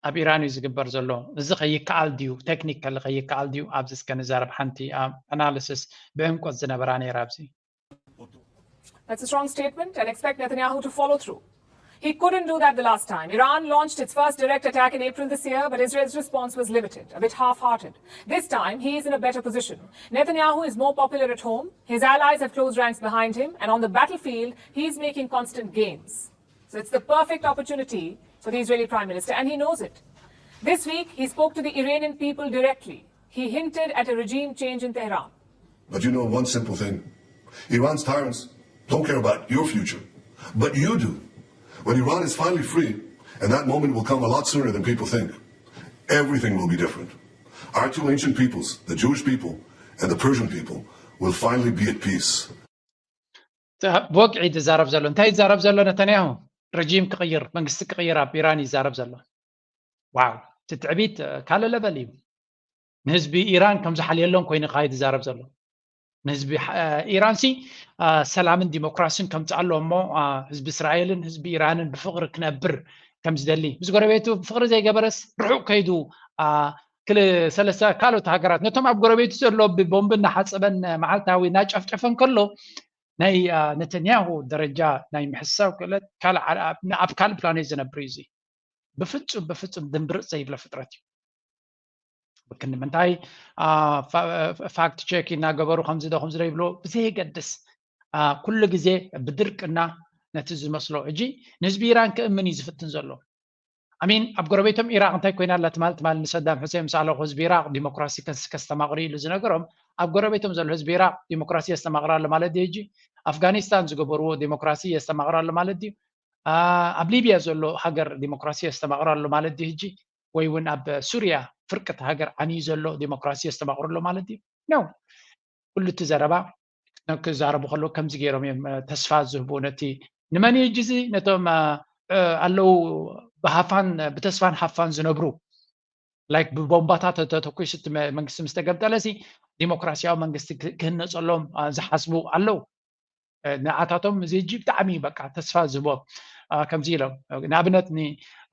ኣብ ኢራን እዩ ዝግበር ዘሎ። እዚ ከይከኣል ድዩ? ቴክኒካሊ ከይከኣል ድዩ? ኣብዚ እስከ ንዛረብ። ሓንቲ ኣናሊሲስ ብዕምቆት ዝነበራ ነይራ ኣብዚ። That's a strong statement and expect Netanyahu to follow through. He couldn't do that the last time. Iran launched its first direct attack in April this year, but Israel's response was limited, a bit half hearted. This time, he is in a better position. Netanyahu is more popular at home, his allies have closed ranks behind him, and on the battlefield, he's making constant gains. So it's the perfect opportunity for the Israeli Prime Minister, and he knows it. This week, he spoke to the Iranian people directly. He hinted at a regime change in Tehran. But you know one simple thing. Iran's tyrants don't care about your future, but you do. When Iran is finally free, and that moment will come a lot sooner than people think, everything will be different. Our two ancient peoples, the Jewish people and the Persian people, will finally be at peace. ብወግዒ ዝዛረብ ዘሎ እንታይ ይዛረብ ዘሎ ነተንያሁ? ረጂም ክቕይር መንግስቲ ክቕይር ኣብ ኢራን ይዛረብ ዘሎ። ዋው እቲ ትዕቢት ካልእ ለቨል እዩ። ንህዝቢ ኢራን ከም ዝሓልየሎም ኮይኑ ከኣ እዩ ዝዛረብ ዘሎ። ንህዝቢ ኢራን ሲ ሰላምን ዲሞክራሲን ከምፅእ ኣሎ እሞ ህዝቢ እስራኤልን ህዝቢ ኢራንን ብፍቕሪ ክነብር ከም ዝደሊ ምስ ጎረቤቱ ፍቕሪ ዘይገበረስ ርሑቕ ከይዱ ክል ሰለስተ ካልኦት ሃገራት ነቶም ኣብ ጎረቤቱ ዘሎ ብቦምቢ እናሓፀበን መዓልታዊ እናጨፍጨፈን ከሎ ናይ ነተንያሁ ደረጃ ናይ ምሕሳብ ክእለት ኣብ ካልእ ፕላኔት ዝነብር እዩ። እዚ ብፍፁም ብፍፁም ድምብርፅ ዘይብለ ፍጥረት እዩ። ክንዲ ምንታይ ፋክት ቼክ እናገበሩ ከምዚ ዶ ከምዚ ዶ ይብሎ ብዘየገድስ ኩሉ ግዜ ብድርቅና ነቲ ዝመስሎ ሕጂ ንህዝቢ ኢራን ክእምን እዩ ዝፍትን ዘሎ። ኣሚን ኣብ ጎረቤቶም ኢራቅ እንታይ ኮይና ኣላ ትማል ትማል ንሰዳም ሕሴን ምስ ኣለኹ ህዝቢ ኢራቅ ዲሞክራሲ ከስተማቅሩ ኢሉ ዝነገሮም ኣብ ጎረቤቶም ዘሎ ህዝቢ ኢራቅ ዲሞክራሲ የስተማቅር ኣሎ ማለት ድዩ? ሕጂ ኣፍጋኒስታን ዝገበርዎ ዲሞክራሲ የስተማቅር ኣሎ ማለት ድዩ? ኣብ ሊብያ ዘሎ ሃገር ዲሞክራሲ የስተማቅር ኣሎ ማለት ድዩ? ሕጂ ወይ እውን ኣብ ሱርያ ፍርቅቲ ሃገር ዓንዩ ዘሎ ዲሞክራሲ የስተማቅር ኣሎ ማለት ድዩ? ነው። ኩሉ እቲ ዘረባ ክዛረቡ ከለዉ ከምዚ ገይሮም እዮም ተስፋ ዝህቡ ነቲ ንመን እዩ ሕጂ እዚ ነቶም ኣለዉ ብሃፋን ብተስፋን ሃፋን ዝነብሩ ላይክ ብቦምባታት ተተኩሱ እቲ መ- መንግስቲ ምስ ተገምጠለሲ ዲሞክራሲያዊ መንግስቲ ክህ- ክህነፀሎም አ፣ ዝሓስቡ ኣለዉ። እ፣ ንኣታቶም እዚ ሕጂ ብጣዕሚ በቃ ተስፋ ዝህቦም አ፣ ከምዚ ኢሎም ንኣብነት ን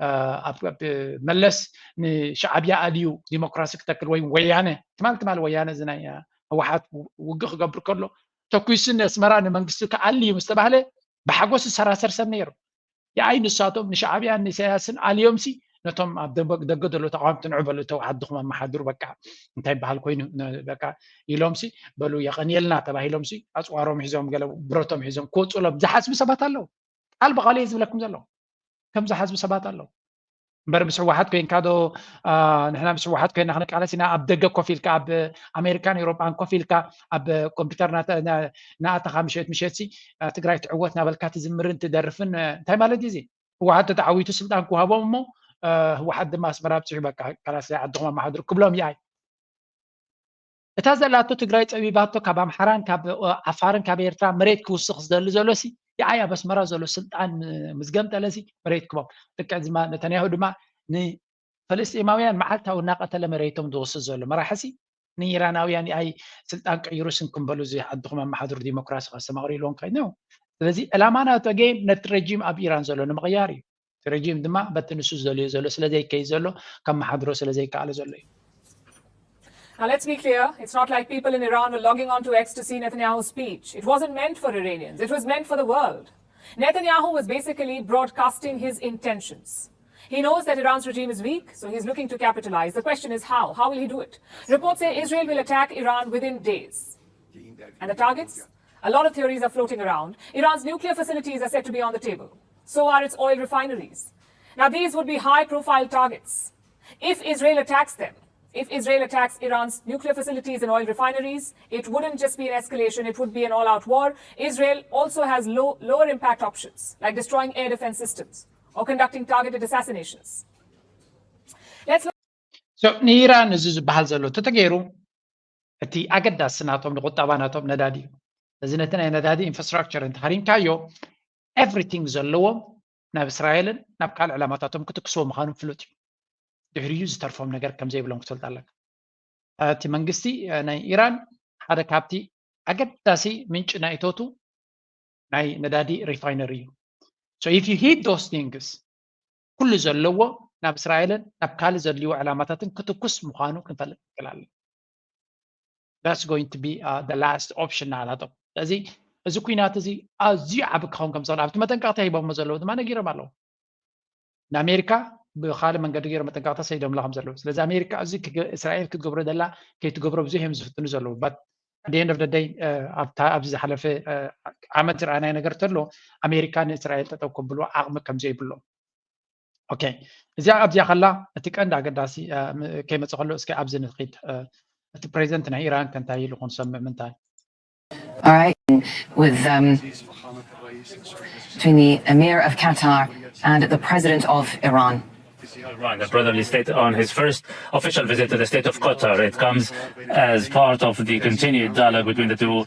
አ፣ ኣብ ኣብ መለስ ንሻዕብያ ኣልዩ ዲሞክራሲ ክተክል ወይ ወያነ ትማል ትማል ወያነ እዚ ናይ አ፣ ህወሓት ው- ውግእ ክገብር ከሎ ተኩሱ ነስመራ ንመንግስቲ ክኣሊ እዩ ምስ ተባህለ ብሓጎስ ዝሰራሰር ሰብ ነይሩ። የኣይ ንሳቶም ንሻዕብያን ንኢሳያስን ኣልዮምሲ ነቶም ኣብ ደንበ- ደገ ዘሎ ተቃወምቲ ንዑ በሉ እተው ዓድኹም ኣመሓድሩ በቃ እንታይ በሃል ኮይኑ ነ- በቃ ኢሎምሲ በሉ የቐንየልና ተባሂሎምሲ ኣፅዋሮም ሒዞም ገለ ብረቶም ሒዞም ክወፁሎም ዝሓስቡ ሰባት ኣለዉ። ቃል ብቃል እየ ዝብለኩም ዘለኹ ከም ዝሓስቡ ሰባት ኣለዉ። እምበር ምስ ህወሓት ኮይንካ ዶ አ፣ ንሕና ምስ ህወሓት ኮይና ክንቃለስ ኢና ኣብ ደገ ኮፍ ኢልካ ኣብ ኣሜሪካን ኤውሮጳን ኮፍ ኢልካ ኣብ ኮምፒውተር ናተ- ና- ናኣተኻ ምሸት ምሸትሲ አ፣ ትግራይ ትዕወት ናበልካ ትዝምርን ትደርፍን አ፣ እንታይ ማለት እዩ እዚ? ህወሓት ተተዓዊቱ ስልጣን ክወሃቦም እሞ አ፣ ህወሓት ድማ ኣስመራ ኣብፅሑ በቃ ካላስ ዓድኹም ኣመሓድሩ ክብሎም ይኣይ እታ ዘላቶ ትግራይ ፀቢባቶ ካብ ኣምሓራን ካብ ዓፋርን ካብ ኤርትራ መሬት ክውስኽ ዝደሊ ዘሎ ሲ የኣይ ኣብ ኣስመራ ዘሎ ስልጣን ምስ ገምጠለ ሲ መሬት ክቦም ልክዕ ዝማ ነተንያሁ ድማ ንፈለስጢማውያን መዓልታዊ እናቐተለ መሬቶም ዝወስድ ዘሎ መራሒ ሲ ንኢራናውያን የኣይ ስልጣን ቀይሩ ስንኩም በሉ እዚ ዓድኹም ኣመሓድሩ ዲሞክራሲ ከስተማቕሩ ኢልዎም ከይኑ ስለዚ ዕላማ ናቶ ጌም ነቲ ረጂም ኣብ ኢራን ዘሎ ንምቕያር እዩ እቲ ረጂም ድማ በቲ ንሱ ዝደልዮ ዘሎ ስለ ዘይከይድ ዘሎ ከመሓድሮ ስለ ዘይከኣለ ዘሎ እዩ Now, let's be clear, it's not like people in Iran were logging on to X to see Netanyahu's speech. It wasn't meant for Iranians, it was meant for the world. Netanyahu was basically broadcasting his intentions. He knows that Iran's regime is weak, so he's looking to capitalize. The question is how? How will he do it? Reports say Israel will attack Iran within days. And the targets? A lot of theories are floating around. Iran's nuclear facilities are said to be on the table. So are its oil refineries. Now, these would be high profile targets. If Israel attacks them, if Israel attacks Iran's nuclear facilities and oil refineries, it wouldn't just be an escalation, it would be an all out war. Israel also has low, lower impact options, like destroying air defense systems or conducting targeted assassinations. Let's so ንኢራን እዚ ዝበሃል ዘሎ ተተገይሩ እቲ ኣገዳሲ ናቶም ንቁጠባ ናቶም ነዳዲ እዩ እዚ ነቲ ናይ ነዳዲ ኢንፍራስትራክቸር እንተሃሪምካዮ ኤቭሪቲንግ ዘለዎም ናብ እስራኤልን ናብ ካልእ ዕላማታቶም ክትክስዎ ምዃኑ ፍሉጥ እዩ ድሕሪኡ ዝተርፎም ነገር ከም ዘይብሎም ክትፈልጥ ኣለካ እቲ መንግስቲ ናይ ኢራን ሓደ ካብቲ ኣገዳሲ ምንጪ ናይ እቶቱ ናይ ነዳዲ ሪፋይነሪ እዩ so if you hit those things ኩሉ ዘለዎ ናብ እስራኤልን ናብ ካልእ ዘድልይዎ ዕላማታትን ክትኩስ ምዃኑ ክንፈልጥ ንክእል ኣለና that's going to be uh, the last option ናላቶም ስለዚ እዚ ኩናት እዚ ኣዝዩ ዓቢ ክኸውን ከም ዝኽእል ኣብቲ መጠንቀቕታ ሂቦሞ ዘለዉ ድማ ነጊሮም ኣለዉ ንኣሜሪካ ብካልእ መንገዲ ገይሮም መጠንቀቕታ ሰዲዶምላ ከም ዘለዉ ስለዚ ኣሜሪካ እዚ እስራኤል ክትገብሮ ደላ ከይትገብሮ ብዙሕ እዮም ዝፍትኑ ዘለዉ but at the end of the day ኣብታ ኣብዚ ዝሓለፈ ዓመት ዝረኣናዮ ነገር ተሎ ኣሜሪካ ንእስራኤል ጠጠው ከብልዎ ዓቕሚ ከም ዘይብሎም okay እዚኣ ኣብዚኣ ከላ እቲ ቀንዲ ኣገዳሲ ከይመፀ ከሎ እስኪ ኣብዚ ንክድ እቲ ፕሬዚደንት ናይ ኢራን ከንታይ ኢሉ ክንሰምዕ ምንታይ All right, with um, between the Emir of Qatar and the President of Iran. Iran, a brotherly state, on his first official visit to the state of Qatar. It comes as part of the continued dialogue between the two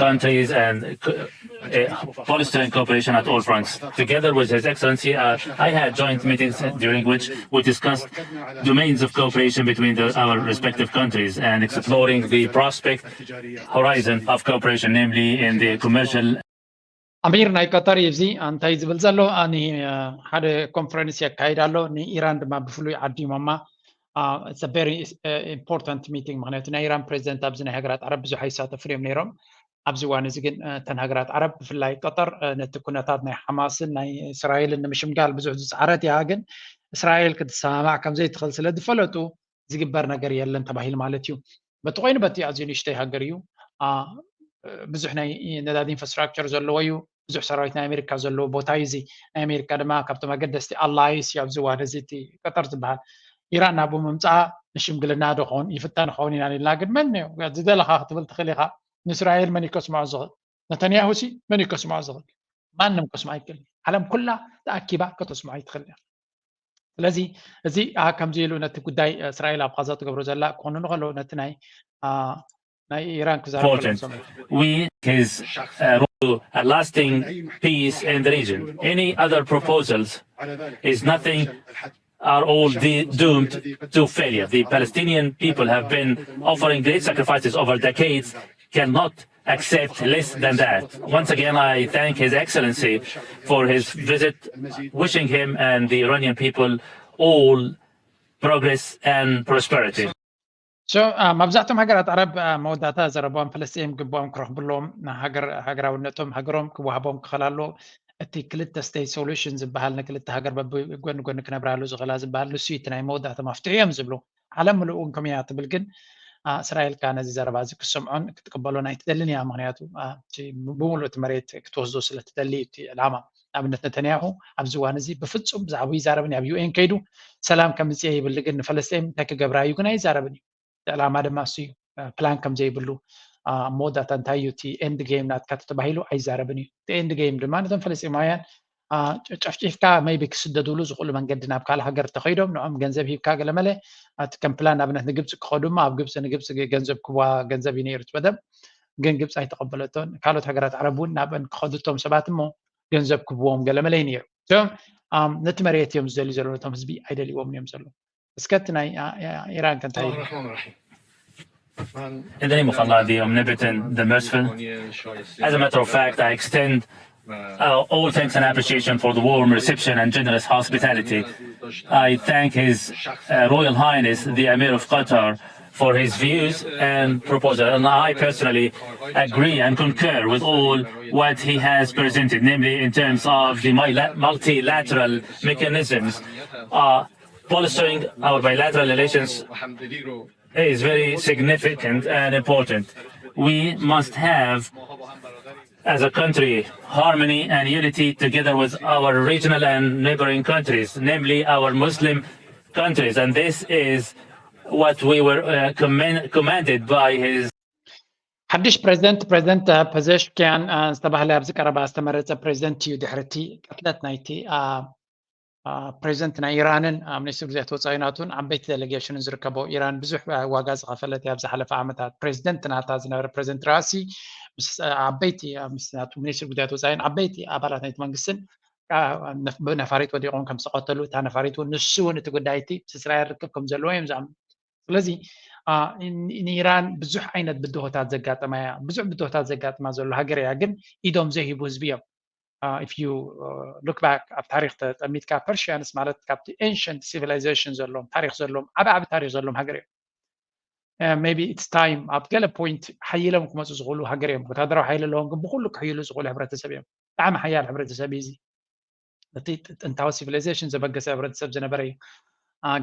countries and uh, fostering cooperation at all fronts. Together with His Excellency, uh, I had joint meetings during which we discussed domains of cooperation between the, our respective countries and exploring the prospect horizon of cooperation, namely in the commercial ኣሚር ናይ ቀጠር እዩ እዚ እንታይ ዝብል ዘሎ ኣኒ ሓደ ኮንፈረንስ የካይድ ኣሎ ንኢራን ድማ ብፍሉይ ዓዲሞማ very important meeting ምክንያቱ ናይ ኢራን ፕሬዚደንት ኣብዚ ናይ ሃገራት ዓረብ ብዙሕ ኣይሳተፉን እዮም ነይሮም ኣብዚ እዋን እዚ ግን እተን ሃገራት ዓረብ ብፍላይ ቀጠር ነቲ ኩነታት ናይ ሓማስን ናይ እስራኤልን ንምሽምጋል ብዙሕ ዝፀዓረት እያ ግን እስራኤል ክትሰማማዕ ከምዘይትኽእል ስለ ዝፈለጡ ዝግበር ነገር የለን ተባሂሉ ማለት እዩ በቲ ኮይኑ በቲ ኣዝዩ ንእሽተይ ሃገር እዩ ብዙሕ ናይ ነዳዲ ኢንፍራስትራክቸር ዘለዎ እዩ ብዙሕ ሰራዊት ናይ ኣሜሪካ ዘለዎ ቦታ እዩ እዚ ናይ ኣሜሪካ ድማ ካብቶም ኣገደስቲ ኣላይስ እዩ ኣብዚ እዋን እዚ እቲ ቀጠር ዝበሃል ኢራን ናብኡ ምምፃኣ ንሽምግልና ዶ ኸውን ይፍተን ኸውን ኢና ኢልና ግን መን ዝደለኻ ክትብል ትኽእል ኢኻ ንእስራኤል መን ይከስምዖ ዝኽእል ነተንያሁ ሲ መን ይከስምዖ ዝኽእል ማንም ከስምዖ ኣይክእል ዓለም ኩላ ተኣኪባ ከተስምዖ ኣይትኽእል እያ ስለዚ እዚ ከምዚ ኢሉ ነቲ ጉዳይ እስራኤል ኣብ ቃዛ ትገብሮ ዘላ ክኾኑ ንኸሎ ነቲ ናይ ናይ ኢራን ክዛረብ We his uh, role a lasting peace in the region. Any other proposals is nothing are all de- doomed to failure. The Palestinian people have been offering great sacrifices over decades, cannot accept less than that. Once again, I thank His Excellency for his visit, wishing him and the Iranian people all progress and prosperity. So መብዛሕቶም ሃገራት ዓረብ መወዳእታ ዘረባኦም ፈለስጢን ግባኦም ክረኽብሎም ሃገራውነቶም ሃገሮም ክወሃቦም ክኽእል ኣለዎ። እቲ ክልተ state solution ዝበሃል ንክልተ ሃገር በብጎኒ ጎኒ ክነብራሉ ዝኽእላ ዝበሃል ንሱ እቲ ናይ መወዳእታ መፍትሒ እዮም ዝብሉ። ዓለም ምሉእ እውን ከምኡ እያ ትብል፣ ግን እስራኤል ከኣ ነዚ ዘረባ እዚ ክትሰምዖን ክትቅበሎን ኣይትደልን እያ። ምክንያቱ ብሙሉእ እቲ መሬት ክትወስዶ ስለ ትደሊ እዩ እቲ ዕላማ። ንኣብነት ነተንያሁ ኣብዚ እዋን እዚ ብፍጹም ብዛዕባ ይዛረብን ኣብ ዩኤን ከይዱ ሰላም ከምፅእ ይብል፣ ግን ንፈለስጢን እንታይ ክገብራ እዩ ግን ኣይዛረብን እዩ። እቲ ዕላማ ድማ እሱ እዩ። ፕላን ከም ዘይብሉ ኣብ መወዳእታ እንታይ እዩ እቲ end game ናትካ ተተባሂሉ ኣይዛረብን እዩ። እቲ end game ድማ ነቶም ፈለስጢማውያን ጨፍጪፍካ maybe ክስደድሉ ዝኽእሉ መንገዲ ናብ ካልእ ሃገር ተኸይዶም ንኦም ገንዘብ ሂብካ ገለመለ እቲ ከም ፕላን ኣብነት ንግብፂ ክኸዱ እሞ ኣብ ግብፂ ንግብፂ ገንዘብ ክዋ ገንዘብ እዩ ነይሩ እቲ መደብ፣ ግን ግብፂ ኣይተቐበለቶን። ካልኦት ሃገራት ዓረብ እውን ናብአን ክኸዱ እቶም ሰባት እሞ ገንዘብ ክብዎም ገለመለ እዩ ነይሩ። እም ነቲ መሬት እዮም ዝደልዩ ዘለዉ፣ ነቶም ህዝቢ ኣይደልይዎም እዮም ዘለዉ። እስከ እቲ ናይ ኢራን ከ እንታይ እዩ? In the name of Allah, the Omnipotent, the Merciful, as a matter of fact, I extend uh, all thanks and appreciation for the warm reception and generous hospitality. I thank His uh, Royal Highness, the Emir of Qatar, for his views and proposal. And I personally agree and concur with all what he has presented, namely in terms of the multilateral mechanisms. Uh, bolstering our bilateral relations is very significant and important. We must have, as a country, harmony and unity together with our regional and neighboring countries, namely our Muslim countries. And this is what we were uh, command- commanded by his ሓድሽ ፕሬዚደንት ፕሬዚደንት ፐዘሽኪያን ዝተባህለ ኣብዚ ቀረባ ዝተመረፀ ፕሬዚደንት እዩ። ድሕርቲ ቅትለት ናይቲ ፕሬዚደንት ናይ ኢራንን ሚኒስትር ጉዳያት ወፃኢ ናቱን ዓበይቲ ዴሌጌሽንን ዝርከቦ ኢራን ብዙሕ ዋጋ ዝኸፈለት ኣብ ዝሓለፈ ዓመታት ፕሬዚደንት ናታ ዝነበረ ፕሬዚደንት ራሲ ዓበይቲ ሚኒስትር ጉዳያት ወፃኢን ዓበይቲ ኣባላት ናይቲ መንግስትን ብነፋሪት ወዲቖም ከም ዝተቐተሉ እታ ነፋሪት እውን ንሱ እውን እቲ ጉዳይ እቲ ምስ እስራኤል ርክብ ከም ዘለዎ እዮም ዝኣምኑ። ስለዚ ንኢራን ብዙሕ ዓይነት ብድሆታት ዘጋጠማ እያ። ብዙሕ ብድሆታት ዘጋጥማ ዘሎ ሃገር እያ፣ ግን ኢዶም ዘይህቡ ህዝቢ እዮም። If you look back ኣብ ታሪክ ተጠሚትካ ፐርሽያንስ ማለት ካብቲ ancient civilization ዘለዎም ታሪክ ዘለዎም ዓቢ ዓቢ ታሪክ ዘለዎም ሃገር እዮም። Maybe it's time ኣብ ገለ point ሓይሎም ክመፁ ዝኽእሉ ሃገር እዮም። ወታደራዊ ሓይሊ ኣለዎም፣ ግን ብኩሉ ክሕይሉ ዝኽእሉ ሕብረተሰብ እዮም። ብጣዕሚ ሓያል ሕብረተሰብ እዩ እዚ። እቲ ጥንታዊ civilization ዘበገሰ ሕብረተሰብ ዝነበረ እዩ።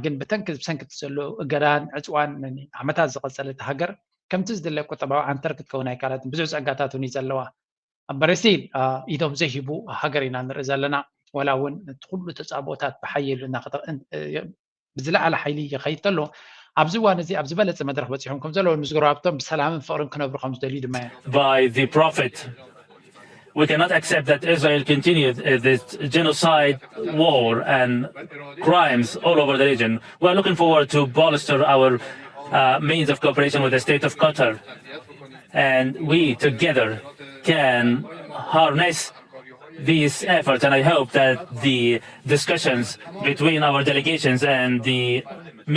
ግን ብተንኪ ብሰንኪ እቲ ዘሎ እገዳን ዕፅዋን ንዓመታት ዝቐፀለ እቲ ሃገር ከምቲ ዝድለ ቁጠባዊ ዓንተር ክትከውን ኣይካለትን። ብዙሕ ፀጋታት እውን እዩ ዘለዋ። ኣብ በረሲል ኢዶም ዘይሂቡ ሃገር ኢና ንርኢ ዘለና። ወላ እውን እቲ ኩሉ ተፃብኦታት ብሓይል ብዝለዓለ ሓይሊ ይኸይድ ተሎ ኣብዚ እዋን እዚ ኣብ ዝበለፀ መድረክ በፂሖም ከም ዘለዉ ምስ ጎረባብቶም ብሰላምን ፍቅርን ክነብሩ ከም ዝደልዩ ድማ እዮም። By the Prophet. We cannot accept that Israel continued uh, this genocide war and crimes all over the region. We are looking forward to bolster our uh, means of cooperation with the state of Qatar. And we together can harness these efforts. And I hope that the discussions between our delegations and the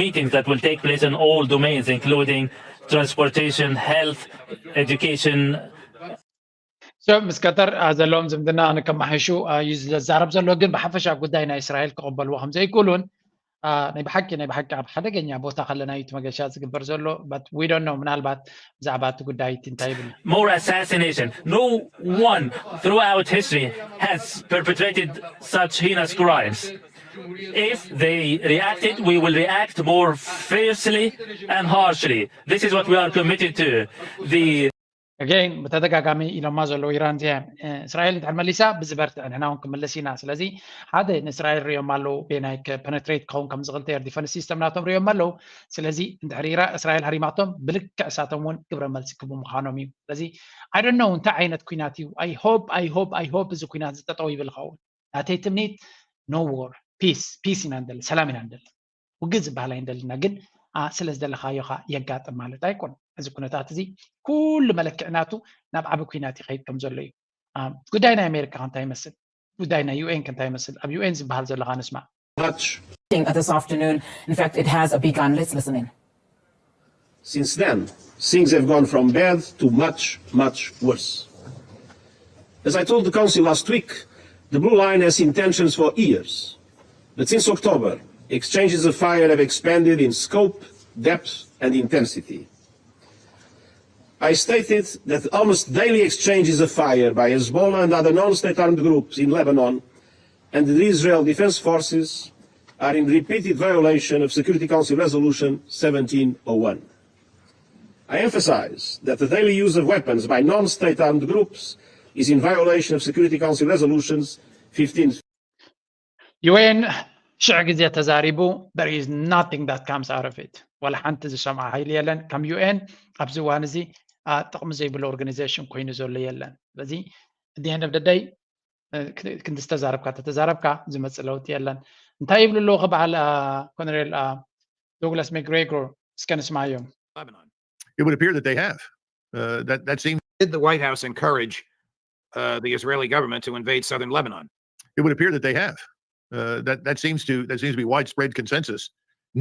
meetings that will take place in all domains, including transportation, health, education, So ምስ ቀጠር ዘለዎም ዝምድና ንከመሓይሹ እዩ ዝዛረብ ዘሎ፣ ግን ብሓፈሻ ጉዳይ ናይ እስራኤል ክቕበልዎ ከም ዘይክእሉን ናይ ብሓቂ ናይ ብሓቂ ኣብ ሓደገኛ ቦታ ከለና እዩ እቲ መገሻ ዝግበር ዘሎ። But we don't know፣ ምናልባት ብዛዕባ እቲ ጉዳይ እቲ እንታይ ይብል። More assassination. No one throughout history has perpetrated such heinous crimes. If they reacted, we will react more fiercely and harshly. This is what we are committed to. The Again ብተደጋጋሚ ኢሎማ ዘለዉ ኢራን እዚኣ እስራኤል እንድሕር መሊሳ ብዝበርትዕ ንሕና እውን ክምልስ ኢና። ስለዚ ሓደ ንእስራኤል ሪኦም ኣለዉ ቤናይ ፐነትሬት ክኸውን ከም ዝኽእል ኤር ዲፈንስ ሲስተም ናቶም ሪኦም ኣለዉ። ስለዚ እንድሕር እስራኤል ሃሪማቶም ብልክዕ እሳቶም እውን ግብረ መልሲ ክቡ ምዃኖም እዩ። ስለዚ I don't know እንታይ ዓይነት ኩናት እዩ። I hope I hope I hope እዚ ኩናት ዝጠጠው ይብል ይኸውን። ናተይ ትምኒት no war, peace, peace ኢና ንደሊ፣ ሰላም ኢና ንደሊ። ውግእ ዝበሃል ኣይንደልና፣ ግን ስለ ዝደለኻዮ ኻ የጋጥም ማለት ኣይኮን። እዚ ኩነታት እዚ ኩሉ መለክዒ ናቱ ናብ ዓቢ ኩናት ይኸይድ ከም ዘሎ እዩ። ጉዳይ ናይ ኣሜሪካ ከ እንታይ ይመስል? ጉዳይ ናይ ዩኤን ከ እንታይ ይመስል? ኣብ ዩኤን ዝበሃል ዘሎ ኻ ንስማዕ። This afternoon. In fact, it has begun. Let's listen in. Since then, things have gone from bad to much, much worse. As I told the Council last week, the Blue Line has intentions for years. But since October, exchanges of fire have expanded in scope, depth, and intensity. I stated that almost daily exchanges of fire by Hezbollah and other non state armed groups in Lebanon and the Israel Defense Forces are in repeated violation of Security Council Resolution seventeen oh one. I emphasize that the daily use of weapons by non state armed groups is in violation of Security Council Resolutions fifteen. ዩ ኤን ሽሕ ግዜ ተዛሪቡ፣ there is nothing that comes out of it። ዋላ ሓንቲ ዝሰምዓ ሓይሊ የለን። ከም ዩ ኤን ኣብዚ እዋን እዚ ጥቕሚ ዘይብሉ ኦርጋናይዜሽን ኮይኑ ዘሎ የለን። ስለዚ ድሄን ደብደዳይ ክንዲ ዝተዛረብካ ተተዛረብካ ዝመፅእ ለውጢ የለን። እንታይ ይብሉ ኣለዉ ክበሃል ኮነሬል ዶግላስ መግሬጎር እስከ ንስማዮም። It would appear that they have. Uh, that that seems. Did the White House encourage uh, the Israeli government to invade southern Lebanon? It would appear that they have. Uh, that that seems to that seems to be widespread consensus.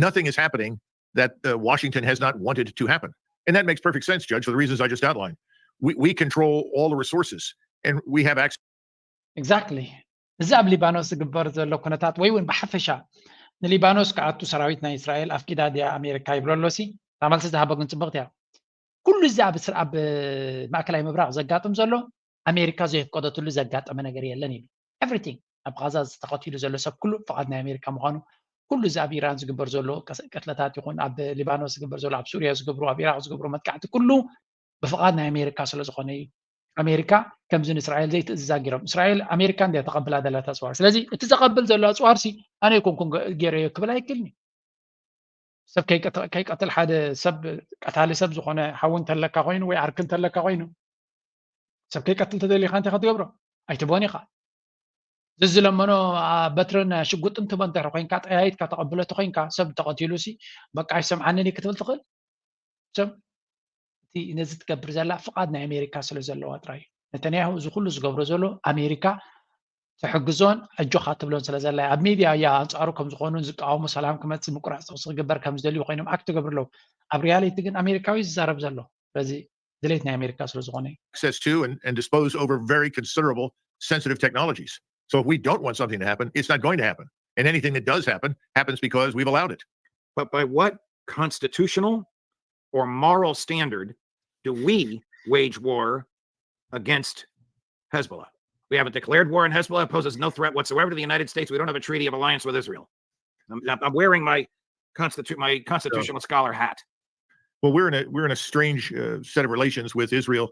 Nothing is happening that uh, Washington has not wanted to happen, and that makes perfect sense, Judge, for the reasons I just outlined. We we control all the resources, and we have access. Exactly. እዚ ኣብ ሊባኖስ ዝግበር ዘሎ ኩነታት ወይ እውን ብሓፈሻ ንሊባኖስ ክኣቱ ሰራዊት ናይ እስራኤል ኣፍቂዳ ድያ ኣሜሪካ ይብሎ ኣሎ ሲ እታ መልሲ ዝሃቦ ግን ፅብቕቲ እያ። ኩሉ እዚ ኣብ ስር ኣብ ማእከላይ ምብራቕ ዘጋጥም ዘሎ ኣሜሪካ ዘየፍቀደትሉ ዘጋጠመ ነገር የለን ኢሉ። Everything ኣብ ቃዛ ዝተቐቲሉ ዘሎ ሰብ ኩሉ ፍቓድ ናይ ኣሜሪካ ምዃኑ፣ ኩሉ እዚ ኣብ ኢራን ዝግበር ዘሎ ቅትለታት ይኹን ኣብ ሊባኖስ ዝግበር ዘሎ ኣብ ሱሪያ ዝገብሩ ኣብ ኢራቅ ዝገብሩ መጥቃዕቲ ኩሉ ብፍቓድ ናይ ኣሜሪካ ስለ ዝኾነ እዩ። ኣሜሪካ ከምዚ ንእስራኤል ዘይትእዝዛ ገይሮም እስራኤል ኣሜሪካ እንዲያ ተቐብላ ዘላ ተፅዋር ስለዚ እቲ ዘቐብል ዘሎ ኣፅዋር ሲ ኣነ ይኮንኩን ገይረዮ ክብል ኣይክልኒ ሰብ ከይቀትል ሓደ ሰብ ቀታሊ ሰብ ዝኾነ ሓዊ እንተለካ ኮይኑ ወይ ዓርኪ እንተለካ ኮይኑ ሰብ ከይቀትል ተደሊኻ እንታይ ክትገብሮ ኣይትቦን ኢኻ ዝዝለመኖ በትርን ሽጉጥን ትቦ እንተ ኮይንካ ጠያይትካ ተቐብሎ ተኮይንካ ሰብ ተቐቲሉ ሲ በቃ ኣይሰምዓንን ክትብል ትኽእል ሰብ እቲ ነዚ ትገብር ዘላ ፍቓድ ናይ ኣሜሪካ ስለ ዘለዋ ጥራይ እዩ ነተንያሁ እዚ ኩሉ ዝገብሮ ዘሎ ኣሜሪካ ትሕግዞን ኣጆኻ ትብሎን ስለ ዘላ ኣብ ሚድያ እያ ኣንፃሩ ከም ዝኾኑን ዝቃወሙ ሰላም ክመፅእ ምቁራፅ ተኩሲ ክግበር ከም ዝደልዩ ኮይኖም ኣክት ትገብር ኣለዉ ኣብ ሪያሊቲ ግን ኣሜሪካዊ ዝዛረብ ዘሎ ስለዚ ድሌት ናይ ኣሜሪካ ስለ ዝኾነ እዩ access to and, and dispose over very considerable sensitive technologies. So if we don't want something to happen, it's not going to happen. And anything that does happen happens because we've allowed it. But by what constitutional or moral standard do we wage war against Hezbollah? We haven't declared war on Hezbollah. It poses no threat whatsoever to the United States. We don't have a treaty of alliance with Israel. I'm, I'm wearing my constitu- my constitutional scholar hat. Well, we're in a we're in a strange uh, set of relations with Israel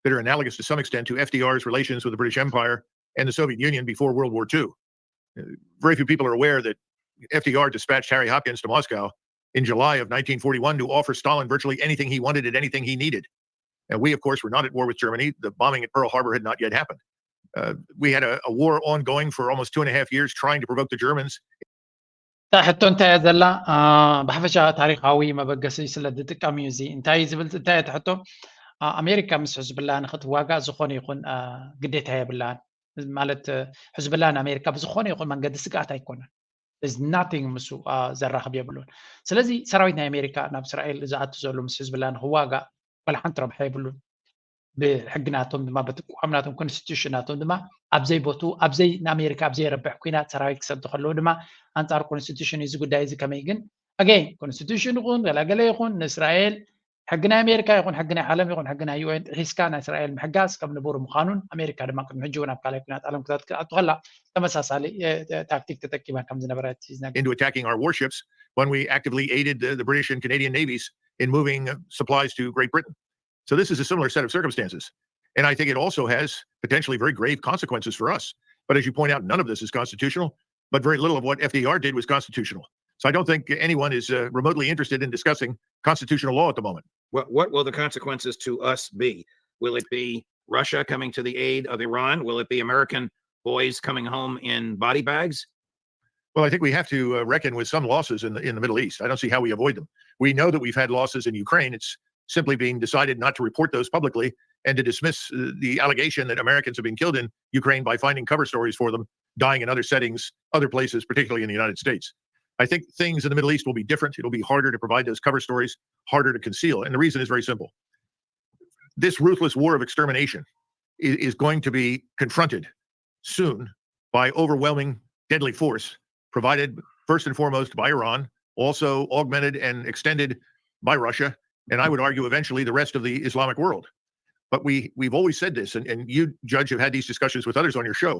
that are analogous to some extent to F D R's relations with the British Empire and the Soviet Union before World War Two. Uh, very few people are aware that F D R dispatched Harry Hopkins to Moscow in July of nineteen forty-one to offer Stalin virtually anything he wanted and anything he needed. And we, of course, were not at war with Germany. The bombing at Pearl Harbor had not yet happened. Uh, we had a, a war ongoing for almost two and a half years trying to provoke the Germans እታ ሕቶ እንታይ እያ ዘላ ብሓፈሻ ታሪካዊ መበገሲ ስለ ዝጥቀም እዩ እዚ እንታይ ዝብል እንታይ እያ ሕቶ ኣሜሪካ ምስ ሕዝብላ ንክትዋጋእ ዝኾነ ይኹን ግዴታ የብላን ማለት ሕዝብላ ንኣሜሪካ ብዝኾነ ይኹን መንገዲ ስግኣት ኣይኮነን is nothing ምስ ዘራኽብ የብሉን ስለዚ ሰራዊት ናይ ኣሜሪካ ናብ እስራኤል ዝኣቱ ዘሎ ምስ ሕዝብላ ንክዋጋእ ወላ ሓንቲ ረብሓ የብሉን ብሕግናቶም ድማ በቲ ቋምናቶም ኮንስቲቱሽናቶም ድማ ኣብዘይ ቦቱ ኣብዘይ ንኣሜሪካ ኣብዘይ ረብሕ ኩናት ሰራዊት ክሰዱ ከለዉ ድማ ኣንፃር ኮንስቲቱሽን እዚ ጉዳይ እዚ ከመይ ግን ኣገይ ኮንስቲቱሽን ይኹን ገላገለ ይኹን ንእስራኤል ሕጊ ናይ ኣሜሪካ ይኹን ሕጊ ናይ ዓለም ይኹን ሕጊ ናይ ዩኤን ጥሒስካ ናይ እስራኤል ምሕጋዝ ከም ንቡር ምዃኑን ኣሜሪካ ድማ ቅድሚ ሕጂ እውን ኣብ ካልኣይ ኩናት ዓለም ክታት ክትኣቱ ከላ ተመሳሳሊ ታክቲክ ተጠቂማ ከም ዝነበረት into attacking our warships when we actively aided the, the British and Canadian navies in moving supplies to Great Britain. So this is a similar set of circumstances. And I think it also has potentially very grave consequences for us. But as you point out, none of this is constitutional, but very little of what F D R did was constitutional. So I don't think anyone is uh, remotely interested in discussing constitutional law at the moment. What, what will the consequences to us be? Will it be Russia coming to the aid of Iran? Will it be American boys coming home in body bags? Well, I think we have to uh, reckon with some losses in the, in the Middle East. I don't see how we avoid them. We know that we've had losses in Ukraine. It's simply being decided not to report those publicly and to dismiss uh, the allegation that Americans have been killed in Ukraine by finding cover stories for them, dying in other settings, other places, particularly in the United States. I think things in the Middle East will be different. It'll be harder to provide those cover stories, harder to conceal. And the reason is very simple. This ruthless war of extermination is, is going to be confronted soon by overwhelming deadly force provided first and foremost by Iran, also augmented and extended by Russia, and I would argue eventually the rest of the Islamic world. But we, we've always said this, and, and you, Judge, have had these discussions with others on your show.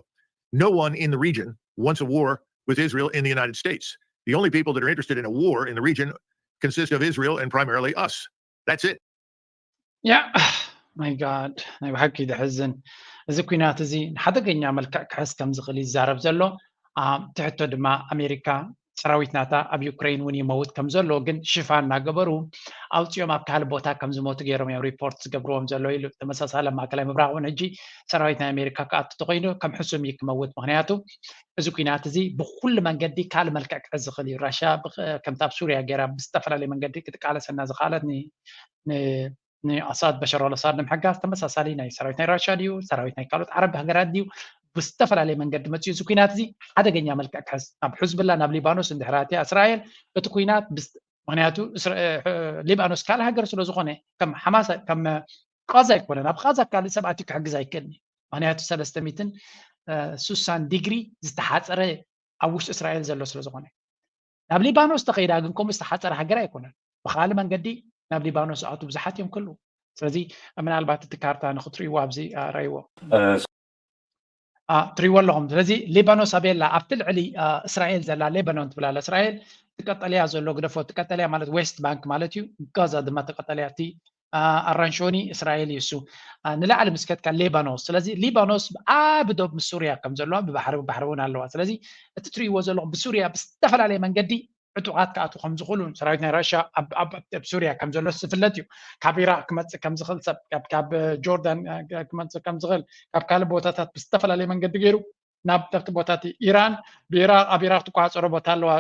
No one in the region wants a war with Israel in the United States. The only people that are interested in a war in the region consist of Israel and primarily us. That's it. ያ ማይ ጋድ ናይ ብሓቂ ደሕዝን። እዚ ኩናት እዚ ንሓደገኛ መልክዕ ክሕዝ ከም ዝኽእል ይዛረብ ዘሎ። ትሕቶ ድማ ኣሜሪካ ሰራዊት ናታ ኣብ ዩክሬን እውን ይመውት ከም ዘሎ ግን ሽፋን እናገበሩ ኣውፅኦም ኣብ ካልእ ቦታ ከም ዝሞቱ ገይሮም እዮም ሪፖርት ዝገብርዎም ዘሎ ኢሉ። ተመሳሳሊ ኣብ ማእከላይ ምብራቕ እውን ሕጂ ሰራዊት ናይ ኣሜሪካ ክኣቱ ተኮይኑ ከም ሕሱም እዩ ክመውት። ምክንያቱ እዚ ኩናት እዚ ብኩሉ መንገዲ ካልእ መልክዕ ክሕዝ ዝኽእል እዩ። ራሽያ ከምቲ ኣብ ሱርያ ገይራ ብዝተፈላለየ መንገዲ ክትቃለሰና ዝኽኣለት ንኣሳድ በሸር ኣልኣሳድ ንምሕጋዝ ተመሳሳሊ ናይ ሰራዊት ናይ ራሽያ ድዩ ሰራዊት ናይ ካልኦት ዓረብ ሃገራት ድዩ ብዝተፈላለየ መንገዲ መፅኡ እዚ ኩናት እዚ ሓደገኛ መልክዕ ክሕዝ ናብ ሕዝብላ ናብ ሊባኖስ እንድሕራትያ እስራኤል እቲ ኩናት ምክንያቱ ሊባኖስ ካልእ ሃገር ስለ ዝኾነ ከም ሓማስ ከም ቃዛ ኣይኮነን ኣብ ቃዛ ካልእ ሰብ ኣትዩ ክሕግዝ ኣይክእልን እዩ ምክንያቱ ሰለስተ ሚትን ሱሳን ዲግሪ ዝተሓፀረ ኣብ ውሽጢ እስራኤል ዘሎ ስለ ዝኾነ ናብ ሊባኖስ ተኸይዳ ግን ከምኡ ዝተሓፀረ ሃገር ኣይኮነን ብካልእ መንገዲ ናብ ሊባኖስ ዝኣቱ ብዙሓት እዮም ክህልዉ ስለዚ ምናልባት እቲ ካርታ ንክትርእይዎ ኣብዚ ረይዎ ትሪእዎ ኣለኹም ስለዚ ሊባኖስ ኣበየላ ኣብቲ ልዕሊ እስራኤል ዘላ ሌባኖን ትብላለ እስራኤል ትቀጠልያ ዘሎ ግደፎ ትቀጠልያ ማለት ዌስት ባንክ ማለት እዩ ጋዛ ድማ ትቀጠልያ እቲ ኣራንሾኒ እስራኤል እዩ እሱ ንላዕሊ ምስከትካ ሌባኖስ ስለዚ ሊባኖስ ኣብ ዶብ ምስ ሱርያ ከም ዘለዋ ብባሕሪ ባሕሪ እውን ኣለዋ ስለዚ እቲ ትሪእዎ ዘለኹም ብሱርያ ብዝተፈላለየ መንገዲ ዕጡቓት ክኣትዉ ከም ዝኽእሉ ሰራዊት ናይ ራሽያ ኣብ ሱርያ ከም ዘሎ ዝፍለጥ እዩ ካብ ኢራቅ ክመፅእ ከም ዝኽእል ሰብ ካብ ጆርዳን ክመፅእ ከም ዝኽእል ካብ ካልእ ቦታታት ብዝተፈላለየ መንገዲ ገይሩ ናብ ተብቲ ቦታት ኢራን ብኢራቅ ኣብ ኢራቅ ትቋፀሮ ቦታ ኣለዋ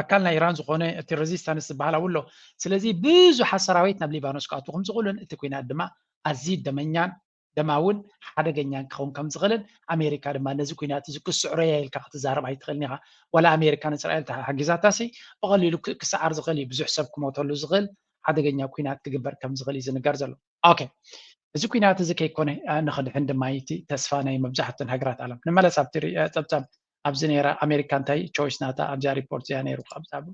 ኣካል ናይ ኢራን ዝኾነ እቲ ሬዚስታንስ ዝበሃል ኣብኡ ኣሎ ስለዚ ብዙሓት ሰራዊት ናብ ሊባኖስ ክኣትዉ ከም ዝኽእሉን እቲ ኩናት ድማ ኣዝዩ ደመኛን ደማ እውን ሓደገኛን ክኸውን ከም ዝኽእልን ኣሜሪካ ድማ ነዚ ኩናት እዚ ክስዕሮ እያ ኢልካ ክትዛረብ ኣይትኽእልን ኢኻ ዋላ ኣሜሪካ ንእስራኤል ተሓጊዛታሲ ብቐሊሉ ክሰዓር ዝኽእል እዩ ብዙሕ ሰብ ክሞተሉ ዝኽእል ሓደገኛ ኩናት ክግበር ከም ዝኽእል እዩ ዝንገር ዘሎ ኦኬ እዚ ኩናት እዚ ከይኮነ ንኽድሕን ድማ እቲ ተስፋ ናይ መብዛሕትእን ሃገራት ዓለም ንመለስ ኣብቲ ጸብጻብ ኣብዚ ነራ ኣሜሪካ እንታይ ቾይስ ናታ ኣብዚኣ ሪፖርት እዚኣ ነይሩ ካብዛብ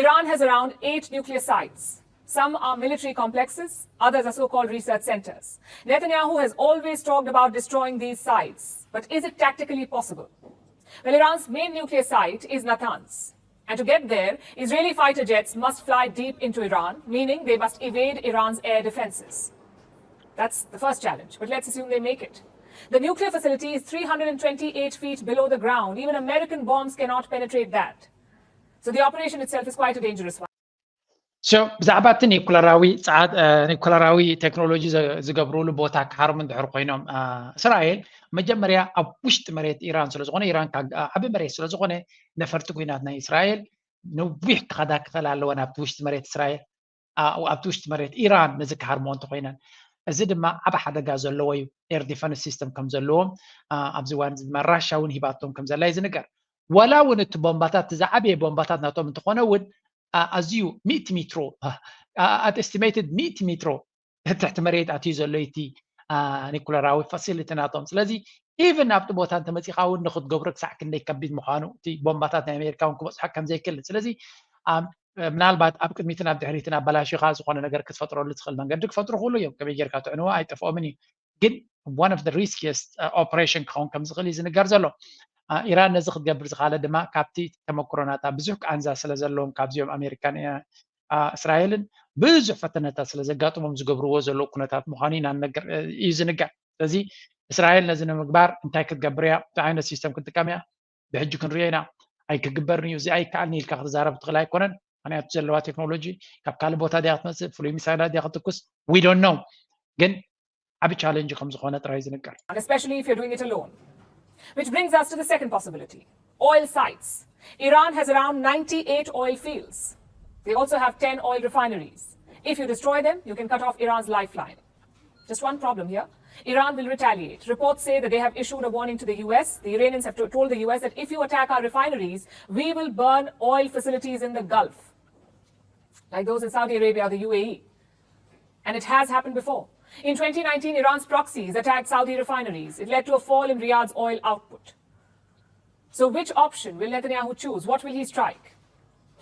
Iran has around eight nuclear sites. Some are military complexes, others are so called research centers. Netanyahu has always talked about destroying these sites, but is it tactically possible? Well, Iran's main nuclear site is Natanz. And to get there, Israeli fighter jets must fly deep into Iran, meaning they must evade Iran's air defenses. That's the first challenge, but let's assume they make it. The nuclear facility is three hundred and twenty-eight feet below the ground. Even American bombs cannot penetrate that. So the operation itself is quite a dangerous one. So ብዛዕባ እቲ ኒኩለራዊ ጸዓት ኒኩለራዊ ቴክኖሎጂ ዝገብሩሉ ቦታ ክሓርሙ እንድሕር ኮይኖም እስራኤል መጀመርያ ኣብ ውሽጢ መሬት ኢራን ስለ ዝኾነ ኢራን ዓቢ መሬት ስለ ዝኾነ ነፈርቲ ኩናት ናይ እስራኤል ነዊሕ ክኸዳ ክኽእል ኣለወን ኣብቲ ውሽጢ መሬት እስራኤል ኣብቲ ውሽጢ መሬት ኢራን ነዚ ክሃርሞ እንተኮይነን እዚ ድማ ዓብ ሓደጋ ዘለዎ እዩ ኤር ዲፈንስ ሲስተም ከም ዘለዎም ኣብዚ ዋን ድማ ራሻ እውን ሂባቶም ከም ዘላ እዩ ዝንገር ወላ እውን እቲ ቦምባታት እቲ ዝዓበየ ቦምባታት ናቶም እንተኾነ እውን ኣዝዩ ሚእቲ ሚትሮ at estimated ሚእቲ ሚትሮ ትሕቲ መሬት ኣትዩ ዘሎ እቲ ኒኩለራዊ ፋሲሊቲ ናቶም ስለዚ ኢቨን ኣብቲ ቦታ እንተመፂኻ እውን ንክትገብሮ ክሳዕ ክንደይ ከቢድ ምዃኑ እቲ ቦምባታት ናይ ኣሜሪካ እውን ክበፅሖ ከምዘይክእል ስለዚ ምናልባት ኣብ ቅድሚትን ኣብ ድሕሪትን ኣበላሽኻ ዝኾነ ነገር ክትፈጥረሉ ትኽእል መንገዲ ክፈጥሩ ክእሉ እዮም ከመይ ጌርካ ትዕንዎ ኣይጠፍኦምን እዩ ግን one of the riskiest operation ክኸውን ከም ዝኽእል እዩ ዝንገር ዘሎ ኢራን ነዚ ክትገብር ዝኻለ ድማ ካብቲ ተመክሮናታ ብዙሕ ቃንዛ ስለ ዘለዎም ካብዚኦም ኣሜሪካን እስራኤልን ብዙሕ ፈተነታት ስለ ዘጋጥሞም ዝገብርዎ ዘለዉ ኩነታት ምዃኑ ኢና እዩ ዝንገር ስለዚ እስራኤል ነዚ ንምግባር እንታይ ክትገብር እያ እንታይ ዓይነት ሲስተም ክትጥቀም እያ ብሕጂ ክንሪኦ ኢና ኣይክግበርን እዩ እዚ ኣይከኣልን ኢልካ ክትዛረብ ትኽእል ኣይኮነን ምክንያቱ ዘለዋ ቴክኖሎጂ ካብ ካልእ ቦታ ድያ ክትመፅእ ፍሉይ ሚሳይላት ድያ ክትኩስ we don't know ግን ዓቢ ቻለንጅ ከም ዝኾነ ጥራይ ዝንገር especially if you're doing it alone. Which brings us to the second possibility oil sites. Iran has around ninety-eight oil fields. They also have ten oil refineries. If you destroy them, you can cut off Iran's lifeline. Just one problem here. Iran will retaliate. Reports say that they have issued a warning to the U S. The Iranians have to- told the U S that if you attack our refineries, we will burn oil facilities in the Gulf, like those in Saudi Arabia or the U A E. And it has happened before. In twenty nineteen, Iran's proxies attacked Saudi refineries. It led to a fall in Riyadh's oil output. So, which option will Netanyahu choose? What will he strike?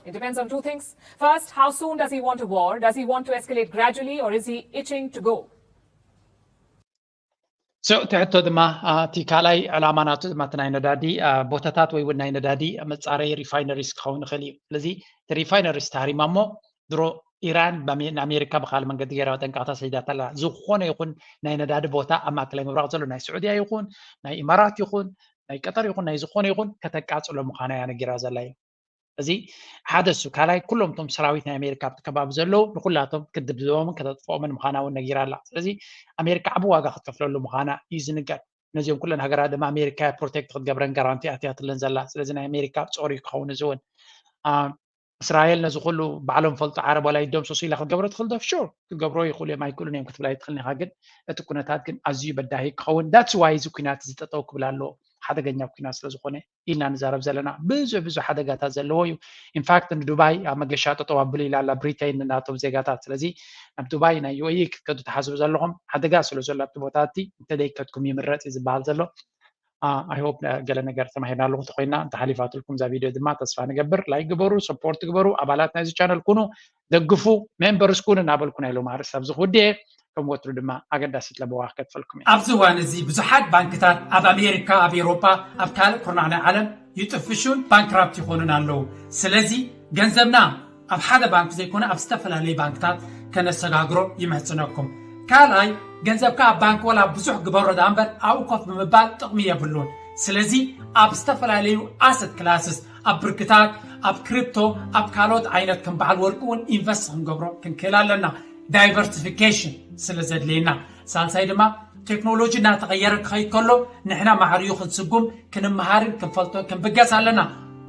It depends on two things. First, how soon does he want a war? Does he want to escalate gradually, or is he itching to go? So እቲ ሕቶ ድማ እቲ ካልኣይ ዕላማ ናቱ ድማ እቲ ናይ ነዳዲ ቦታታት ወይ እውን ናይ ነዳዲ መፃረይ refineries ክኸውን ይኽእል እዩ። ስለዚ እቲ refineries ተሃሪማ እሞ ድሮ ኢራን ንኣሜሪካ ብካል መንገዲ ገይራ ጠንቃቕታ ሰዲዳታ ኣላ። ዝኾነ ይኹን ናይ ነዳዲ ቦታ ኣብ ማእከላይ ምብራቕ ዘሎ ናይ ስዑድያ ይኹን ናይ ኢማራት ይኹን ናይ ቀጠር ይኹን ናይ ዝኾነ ይኹን ከተቃፅሎ ምዃና እያ ነጊራ ዘላ እዩ። እዚ ሓደ እሱ ካልኣይ ኩሎም እቶም ሰራዊት ናይ ኣሜሪካ ኣብቲ ከባቢ ዘለዉ ንኩላቶም ክትድብድቦምን ከተጥፍኦምን ምዃና እውን ነጊራ ኣላ። ስለዚ ኣሜሪካ ዓቢ ዋጋ ክትከፍለሉ ምዃና እዩ ዝንገር። ነዚኦም ኩለን ሃገራት ድማ ኣሜሪካ ፕሮቴክት ክትገብረን ጋራንቲ ኣትያትለን ዘላ። ስለዚ ናይ ኣሜሪካ ጾር እዩ ክኸውን እዚ እውን። እስራኤል ነዚ ኩሉ ባዕሎም ፈልጡ ዓረብ ዋላ ይደምሰሱ ኢላ ክትገብሮ ትኽእል ዶ? ሹር ክትገብሮ ይኽእሉ እዮም ኣይክእሉን እዮም ክትብል ኣይትኽእልን ኢኻ። ግን እቲ ኩነታት ግን ኣዝዩ በዳሂ ክኸውን that's why እዚ ኩናት እዚ ጠጠው ክብል ኣለዎ። ሓደገኛ ኩናት ስለዝኾነ ኢልና ንዛረብ ዘለና ብዙሕ ብዙሕ ሓደጋታት ዘለዎ እዩ። ኢንፋክት ንዱባይ ኣብ መገሻ ጠጠው ኣብሉ ኢላ ኣላ ብሪተይን ናቶም ዜጋታት። ስለዚ ናብ ዱባይ ናይ ዩ ኤ ኢ ክትከዱ ትሓስቡ ዘለኹም ሓደጋ ስለ ዘሎ ኣብቲ ቦታ እቲ እንተደይከድኩም ይምረፅ እዩ ዝበሃል ዘሎ። I hope ገለ ነገር ተማሂርና ኣለኹ እንተኮይና እንተሓሊፋትልኩም እዛ ቪድዮ ድማ ተስፋ ንገብር። ላይክ ግበሩ፣ ሰፖርት ግበሩ። ኣባላት ናይዚ ቻነል ኩኑ፣ ደግፉ፣ ሜምበርስ ኩኑ እናበልኩ ናይ ሎም ኣርእስቲ ኣብዚ ክውድእ እየ። ከም ወትሩ ድማ ኣገዳሲት ለበዋ ከትፈልኩም እየ። ኣብዚ እዋን እዚ ብዙሓት ባንክታት ኣብ ኣሜሪካ፣ ኣብ ኤውሮጳ፣ ኣብ ካልእ ኩርናዕ ናይ ዓለም ይጥፍሹን ባንክራፕት ይኾኑን ኣለዉ። ስለዚ ገንዘብና ኣብ ሓደ ባንክ ዘይኮነ ኣብ ዝተፈላለዩ ባንክታት ከነሰጋግሮ ይምሕጽነኩም። ካልኣይ ገንዘብካ ኣብ ባንክ ወላ ብዙሕ ግበሮ ደኣ እምበር ኣብኡ ኮፍ ብምባል ጥቕሚ የብሉን። ስለዚ ኣብ ዝተፈላለዩ ኣሰት ክላስስ ኣብ ብርክታት ኣብ ክሪፕቶ ኣብ ካልኦት ዓይነት ከም በዓል ወርቂ እውን ኢንቨስት ክንገብሮ ክንክእል ኣለና። ዳይቨርሲፊኬሽን ስለ ዘድልየና። ሳልሳይ ድማ ቴክኖሎጂ እናተቐየረ ክኸይድ ከሎ ንሕና ማዕሪኡ ክንስጉም ክንመሃርን ክንፈልጦን ክንብገስ ኣለና።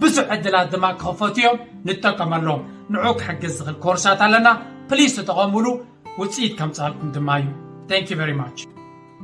ብዙሕ ዕድላት ድማ ክኸፈቱ እዮም፣ ንጠቀመሎም። ንዑ ክሕግዝ ዝኽእል ኮርሳት ኣለና። ፕሊስ ተጠቐሙሉ፣ ውፅኢት ከምፅኣልኩም ድማ እዩ። Thank you very much።